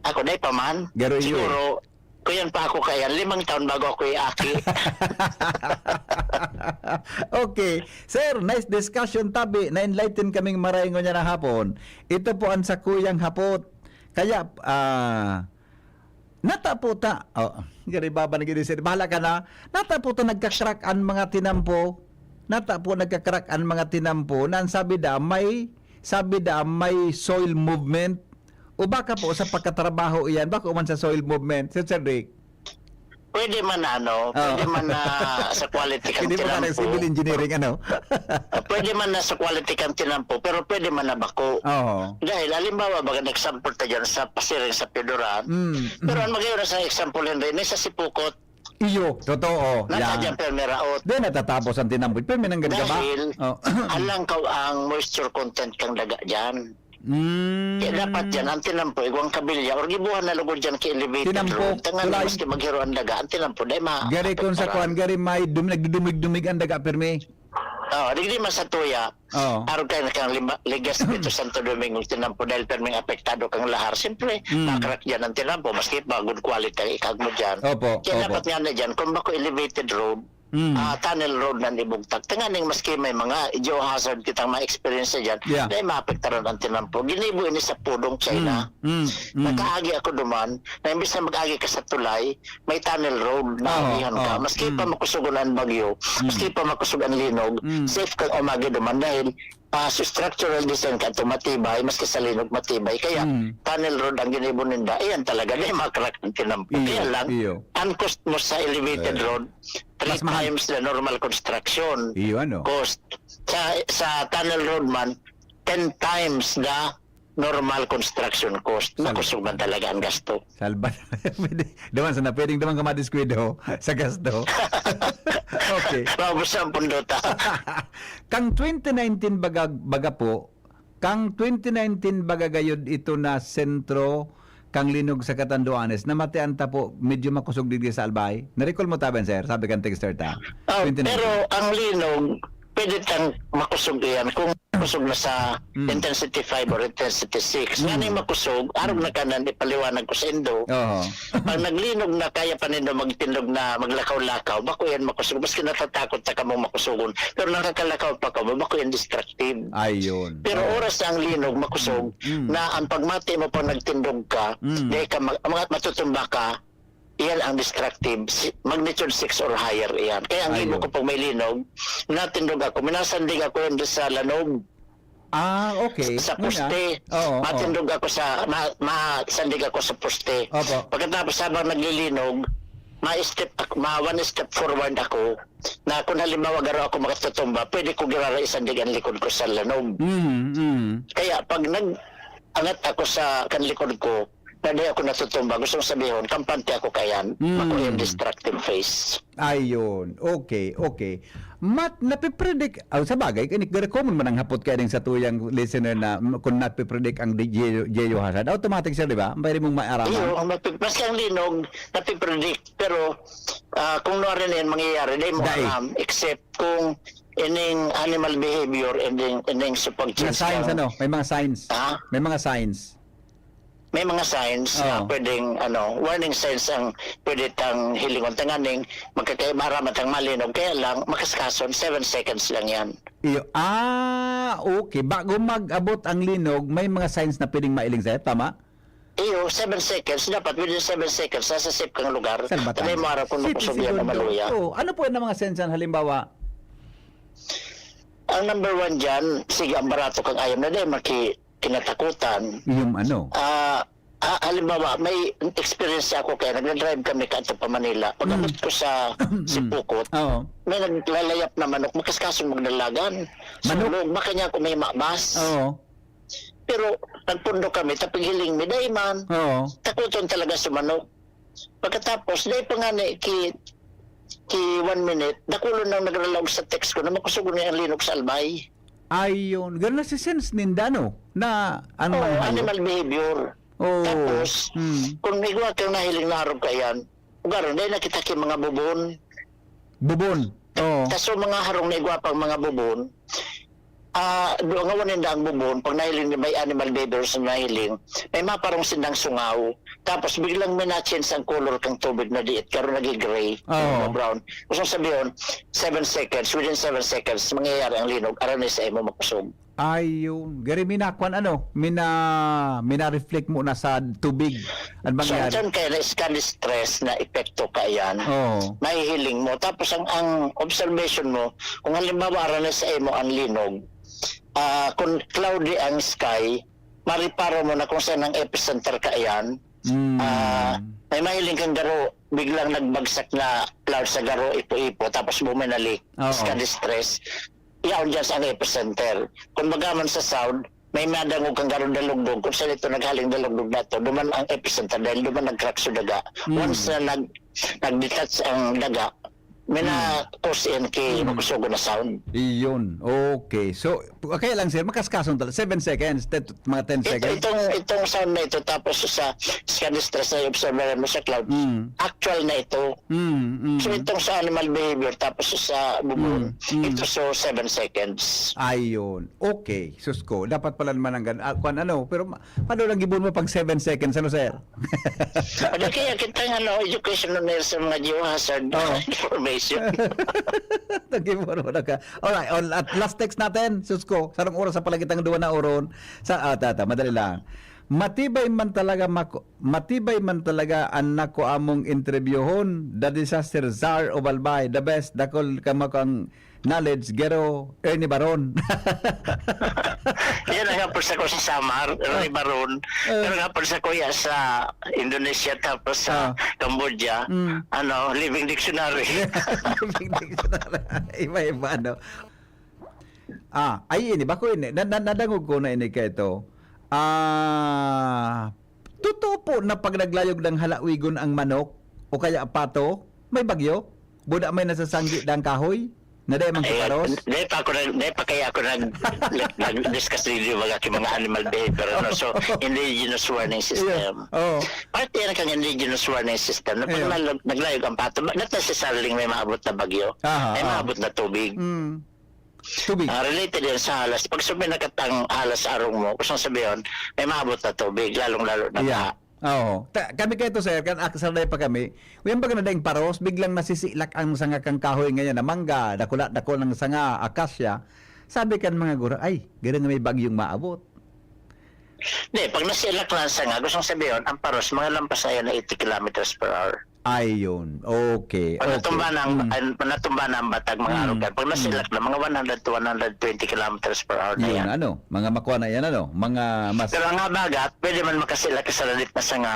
Ako, dahil pa man. Garo iyo. Siguro, kuyan pa ako kaya, limang taon bago ako iaki. Okay. Sir, nice discussion, tabi. Na-enlighten kaming maray ngunyan na hapon. Ito po ang sakuyang hapot. Kaya, ah, nata po ta, oh, gari baba na gini, sir. Bahala ka na. Nata po ta nagka-crack ang mga tinampo. Nata po nagka-crack ang mga tinampo. Na ang sabi da, may, sabi da, may soil movement. O baka po sa pagkatrabaho iyan, baka man sa soil movement. Sir Cedric. pwede man na ano, Oo. pwede man na sa quality kang Hindi mo ka tinampo. Civil Engineering, ano? Ah, pwede man na sa quality kang tinampo, pero pwede man na bako. Oo. Dahil halimbawa, baga example ta dyan sa Pasiring sa Pidoran. Mm. Pero ang magayon na sa example, Henry, ni sa Sipukot, Iyo, totoo. nata Yan. dyan permeraot. Di natatapos ang tinampo. Pero may nanggad ka ba? Dahil Oh. alang ka ang moisture content kang daga dyan. Mm. Kaya dapat dyan, ang tinampo, igwang kabilya, or gibuhan na lugod dyan ki elevated Tinampo, road. Tangan tulay. Maski maghiro ang daga, ang tinampo, dahil ma- Gari kung sa apektaran. Kwan, gari may dum-, nagdudumig-dumig ang daga, pirmi. Oo, digdi man sa tuya. Oo. Arog kayo na kang lima, ligas dito Santo Domingo, tinampo dahil perming apektado kang lahar. Siyempre, Mm. makrak dyan ang tinampo, maski pa good quality ang ikag mo dyan. Opo, Kaya opo. dapat nga na dyan, kung bako elevated road, Mm. ah, tunnel road na ibugtak. Tanganing maski may mga geohazard kitang mga experience dyan, Yeah. na maapektaran ang tinampo. Ginibo ini sa Pudong, China. Mm. Mm. Mm. Nakaagi ako duman, na imbis na mag-agi ka sa tulay, may tunnel road na Oo, agihan ka. oo. Maski Mm. pa makusog ang bagyo, Mm. maski pa makusog ang linog, Mm. safe kang umagi duman dahil ah, sa structural design ka ito matibay, maski sa linog matibay. Kaya Mm. tunnel road ang ginibo ninda. Ayan talaga, di makrak ang tinampo. Iyo, Kaya lang, iyo. ang cost mo sa elevated Eh. road, three Mas mahal. times the normal construction Iyo, ano? cost. Sa, sa tunnel road man, ten times the normal construction cost. Salba. Makusog man talaga ang gasto. Salba. Pwede. Daman sana, pwedeng daman ka madiskwento sa gasto. Okay. Maubos ang pundota. Kang twenty nineteen baga, baga po, kang twenty nineteen baga gayod ito na sentro kang linog sa Catanduanes, namatian ta po, medyo makusog digdi sa Albay. Na-recall mo taban, sir? Sabi kan texter ta. Oh, Twenty nineteen. Pero ang linog, pwede tang makusog iyan kung makusog na sa Mm. intensity five or intensity six. Mm. Nga makusog, arog na kanan ipaliwanag ko sa indo. Oo. Pag naglinog na, kaya pa nindo magtindog na maglakaw-lakaw, bako yan makusog. Maski natatakot na kamong makusugon, pero nakakalakaw pa kamo, bako yan destructive. Ayun. Pero Oo. Oras na ang linog, makusog, Mm. na ang pagmati mo pag nagtindog ka, Mm. di ka mag, mga matutumba ka, iyan ang destructive, si, magnitude six or higher iyan. Kaya ang Ayun. gibo ko pag may linog, natindog ako, minasandig ako yun sa lanog, Ah, okay. sa Muna. poste. Oo, oo. Matindog ako sa, ma, masandig ako sa poste. Opo. Pagkatapos habang naglilinog, ma-step ako, ma one step forward ako, na kung halimbawa garo ako makatutumba, pwede ko girara isandig ang likod ko sa lanog. Mm, mm. Kaya pag nag-angat ako sa kan likod ko, na di ako natutumba, gustong sabihon, kampante ako kayan. Mm. Ako yung destructive phase. Ayun. Okay, okay. Mat, napipredict, oh, sa bagay, kani, very common man ang hapot kaya ding sa tuyang listener na, mm, kung napipredict ang di-, geo-, geohazard. Automatic siya, di ba? Pwede mong maaraman. Iyo, ang mapi-, maski ang linog, napipredict. Pero ah, kung nuari na yan mangyayari, di mo Dai. alam. Except kung ining animal behavior, ining, ining sa Mga pag-change signs, ng- ano? May mga signs. Ha? May mga signs. May mga signs na Oo. pwedeng, ano, warning signs ang pwede tang hilingon. Tanganing magkakaiba raman tang malinog. Kaya lang, makaskason, seven seconds lang yan. Iyo. Ah, okay. Bago mag-abot ang linog, may mga signs na pwedeng mailing sa'yo. Tama? Iyo, seven seconds. Dapat within seven seconds, nasa safe kang lugar. Salbatan. Tanay mo araw kung Siyete makusog yan o segundo. maluya. Oo. Ano po yung mga signs yan? Halimbawa, Ang number one dyan, sige, ang barato kang ayam na dahil maki kinatakutan. Yung ano? Ah, ah, halimbawa, may experience ako kaya nagdadrive kami kanto pa Manila. Pag-abot ko sa Sipukot, Oo. may naglalayap na manok, makaskasong magdalagan. Manok? Sulog, baka niya ako may mabas. Oo. Pero nagpundo kami, tapighiling mi, dai man. Oo. Takuton talaga sa manok. Pagkatapos, dai pa nga ni ki, ki one minute, dakulon nang nagralaog sa text ko na makusog na ang linog sa albay. Ayun. Ganun na si sense ninda, no? Na ano Oo, ang hayop? Animal behavior. Oo. Tapos, Hmm. kung may igwa kang nahiling na arog ka yan, ugaron, dahil nakita ki mga bubon. Bubon. Oo. Tapos yung mga harong na igwa pang mga bubon, ah, doon nga wanin ang bubon, pag nahiling may animal behavior sa nahiling, may maparong sindang sungaw. Tapos biglang may na-change ang color kang tubig na diit, karon naging gray, Oo. brown. Gusto sabihin, seven seconds, within seven seconds, mangyayari ang linog, aranay sa imo makusog. Ayun. Gari minakwan ano? Mina, mina-reflect mo na sa tubig. Ano So, mangyari? Dyan kaya na scan stress na epekto ka yan. Oo. Nahihiling mo. Tapos ang, ang observation mo, kung halimbawa aranay sa imo ang linog, ah, kung cloudy ang sky, mariparo mo na kung saan ang epicenter ka yan. Mm. Ah, may mahiling kang garo, biglang nagbagsak na cloud sa garo, Ipo-Ipo, tapos buminalik, Oo. Skadi Stress, yaon dyan sa ang epicenter. Kung magaman sa sound, may madangog kang garo dalugdog, kung saan ito naghaling dalugdog na to, duman ang epicenter dahil duman nag-crack sa daga. Mm. Once na nag-, nag-detach ang daga, may Mm. na cause yan kay Mm. makusugo na sound. Iyon. Okay. So, okay lang, sir. Makaskason talaga. Seven seconds, ten, mga ten Ito, seconds. itong, itong sound na ito, tapos sa Skadi Stress na observer mo sa cloud, Mm. actual na ito. Mm, mm. So, itong sa animal behavior, tapos sa bubon, Mm, mm. ito, so, seven seconds. Ayun. Okay. Sus ko, dapat pala naman ang gan-, ah, kwan ano, pero ma-, ano lang gibon mo pag seven seconds, ano, sir? Ano kaya kitang, ano, educational sa mga geohazard Oo. information? Nagibon mo na ka. Alright, on, at last text natin, sus ko, sarong oras sa palagitang duwa na oron. Sa, ah, tata, madali lang. Matibay man talaga mako-, matibay man talaga an nakuha mong interbyuhon. The disaster czar o balbay, the best, dakol ka makang knowledge, gero, Ernie Baron. Yan ang hapon sa ko sa Samar, Ernie Baron. Eh. Pero ang hapon sa kuya sa Indonesia tapos sa Ah. Cambodia, Mm. ano, living dictionary. Living dictionary. Iba-iba, no? Ah, ay, ini, bako ini. Na, na, nadangog ko na ini kay ito. Ah, totoo po na pag naglayog ng halawigon ang manok o kaya pato, may bagyo? Buda may nasasanggi dang kahoy? Na dai man Eh, kiparos? dai pa ako nag-, dai pa kaya ako nag-, nag-, nag-discuss ninyo mga ki-, mga animal behavior, ano? So, indigenous warning system. Yeah. Oo. Parte yan kang indigenous warning system. Na pag Yeah. nag-, naglayog ang pato, not necessarily may maabot na bagyo. Aha, May aha. maabot na tubig. Mm. Tubig. Ah, related yan sa halas. Pag sabi nakatang halas sa arong mo, gusto sabihin, may maabot na tubig, lalong-lalo na Yeah. baha. Oo. Ta-, kami kayo to, sir, kan ak-, sanay pa kami. Uyan baga na daing paros, biglang nasisilak ang sanga kang kahoy ngayon na mangga, dakula, dakul ng sanga, akasya. Sabi kan mga guro, "Ay, garo nga may bagyong maabot." Di, pag nasilak lang sa nga, gustong sabihin, ang paros, mga lampas na yan na eighty kilometers per hour. Ayun. Okay, Pag okay. natumba na ang, Mm. ay, pag natumba na ang batag, mga Mm. arugan, pag nasilak Mm. na, mga one hundred to one hundred twenty kilometers per hour na Yun, yan. ano, mga makuha na yan, ano, mga mas Pero ang habagat, pwede man makasilak sa lalit na sanga,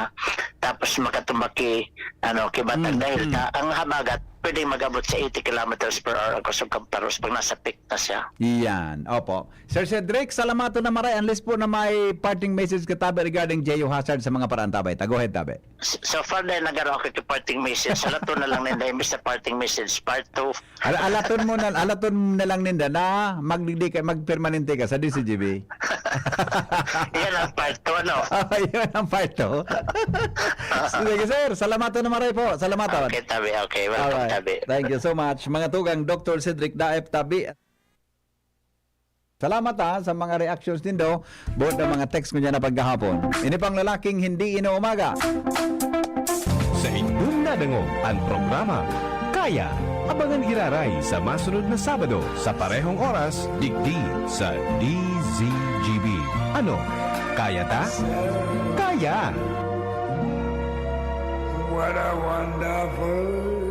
tapos makatumba ki, ano, ki batag. Mm, Dahil mm. ta, ang habagat, pwedeng mag-abot sa eighty kilometers per hour ang kusog kang paros pag nasa peak na siya. Yan, opo. Sir Cedric, salamaton na maray. Unless po na may parting message ka, tabi, regarding geohazard sa mga paraang tabi. Ta, go ahead, tabi. S-, so far, dahil nagaro ako kay parting message, alaton na lang ninda, imbis na parting message, part two. Ala-, alaton mo na, alaton na lang ninda na magdigdi ka, magpermanente ka sa D C G B. Yan ang part two, ano? Oh, yun ang part two. Sige, sir. Salamaton na maray po. Salamaton. Okay, tabi. Okay, welcome, Alright. tabi. Thank you so much. Mga tugang, Doctor Cedric Daep, tabi. Salamat, ha, sa mga reactions nindo. Buot na mga text ko niya na paggahapon. Ini pang lalaking hindi inuumaga. Sa indong nadangog an programa, Kaya. Abangan giraray sa masunod na Sabado sa parehong oras, digdi sa D Z G B. Ano? Kaya ta? Kaya! What a wonderful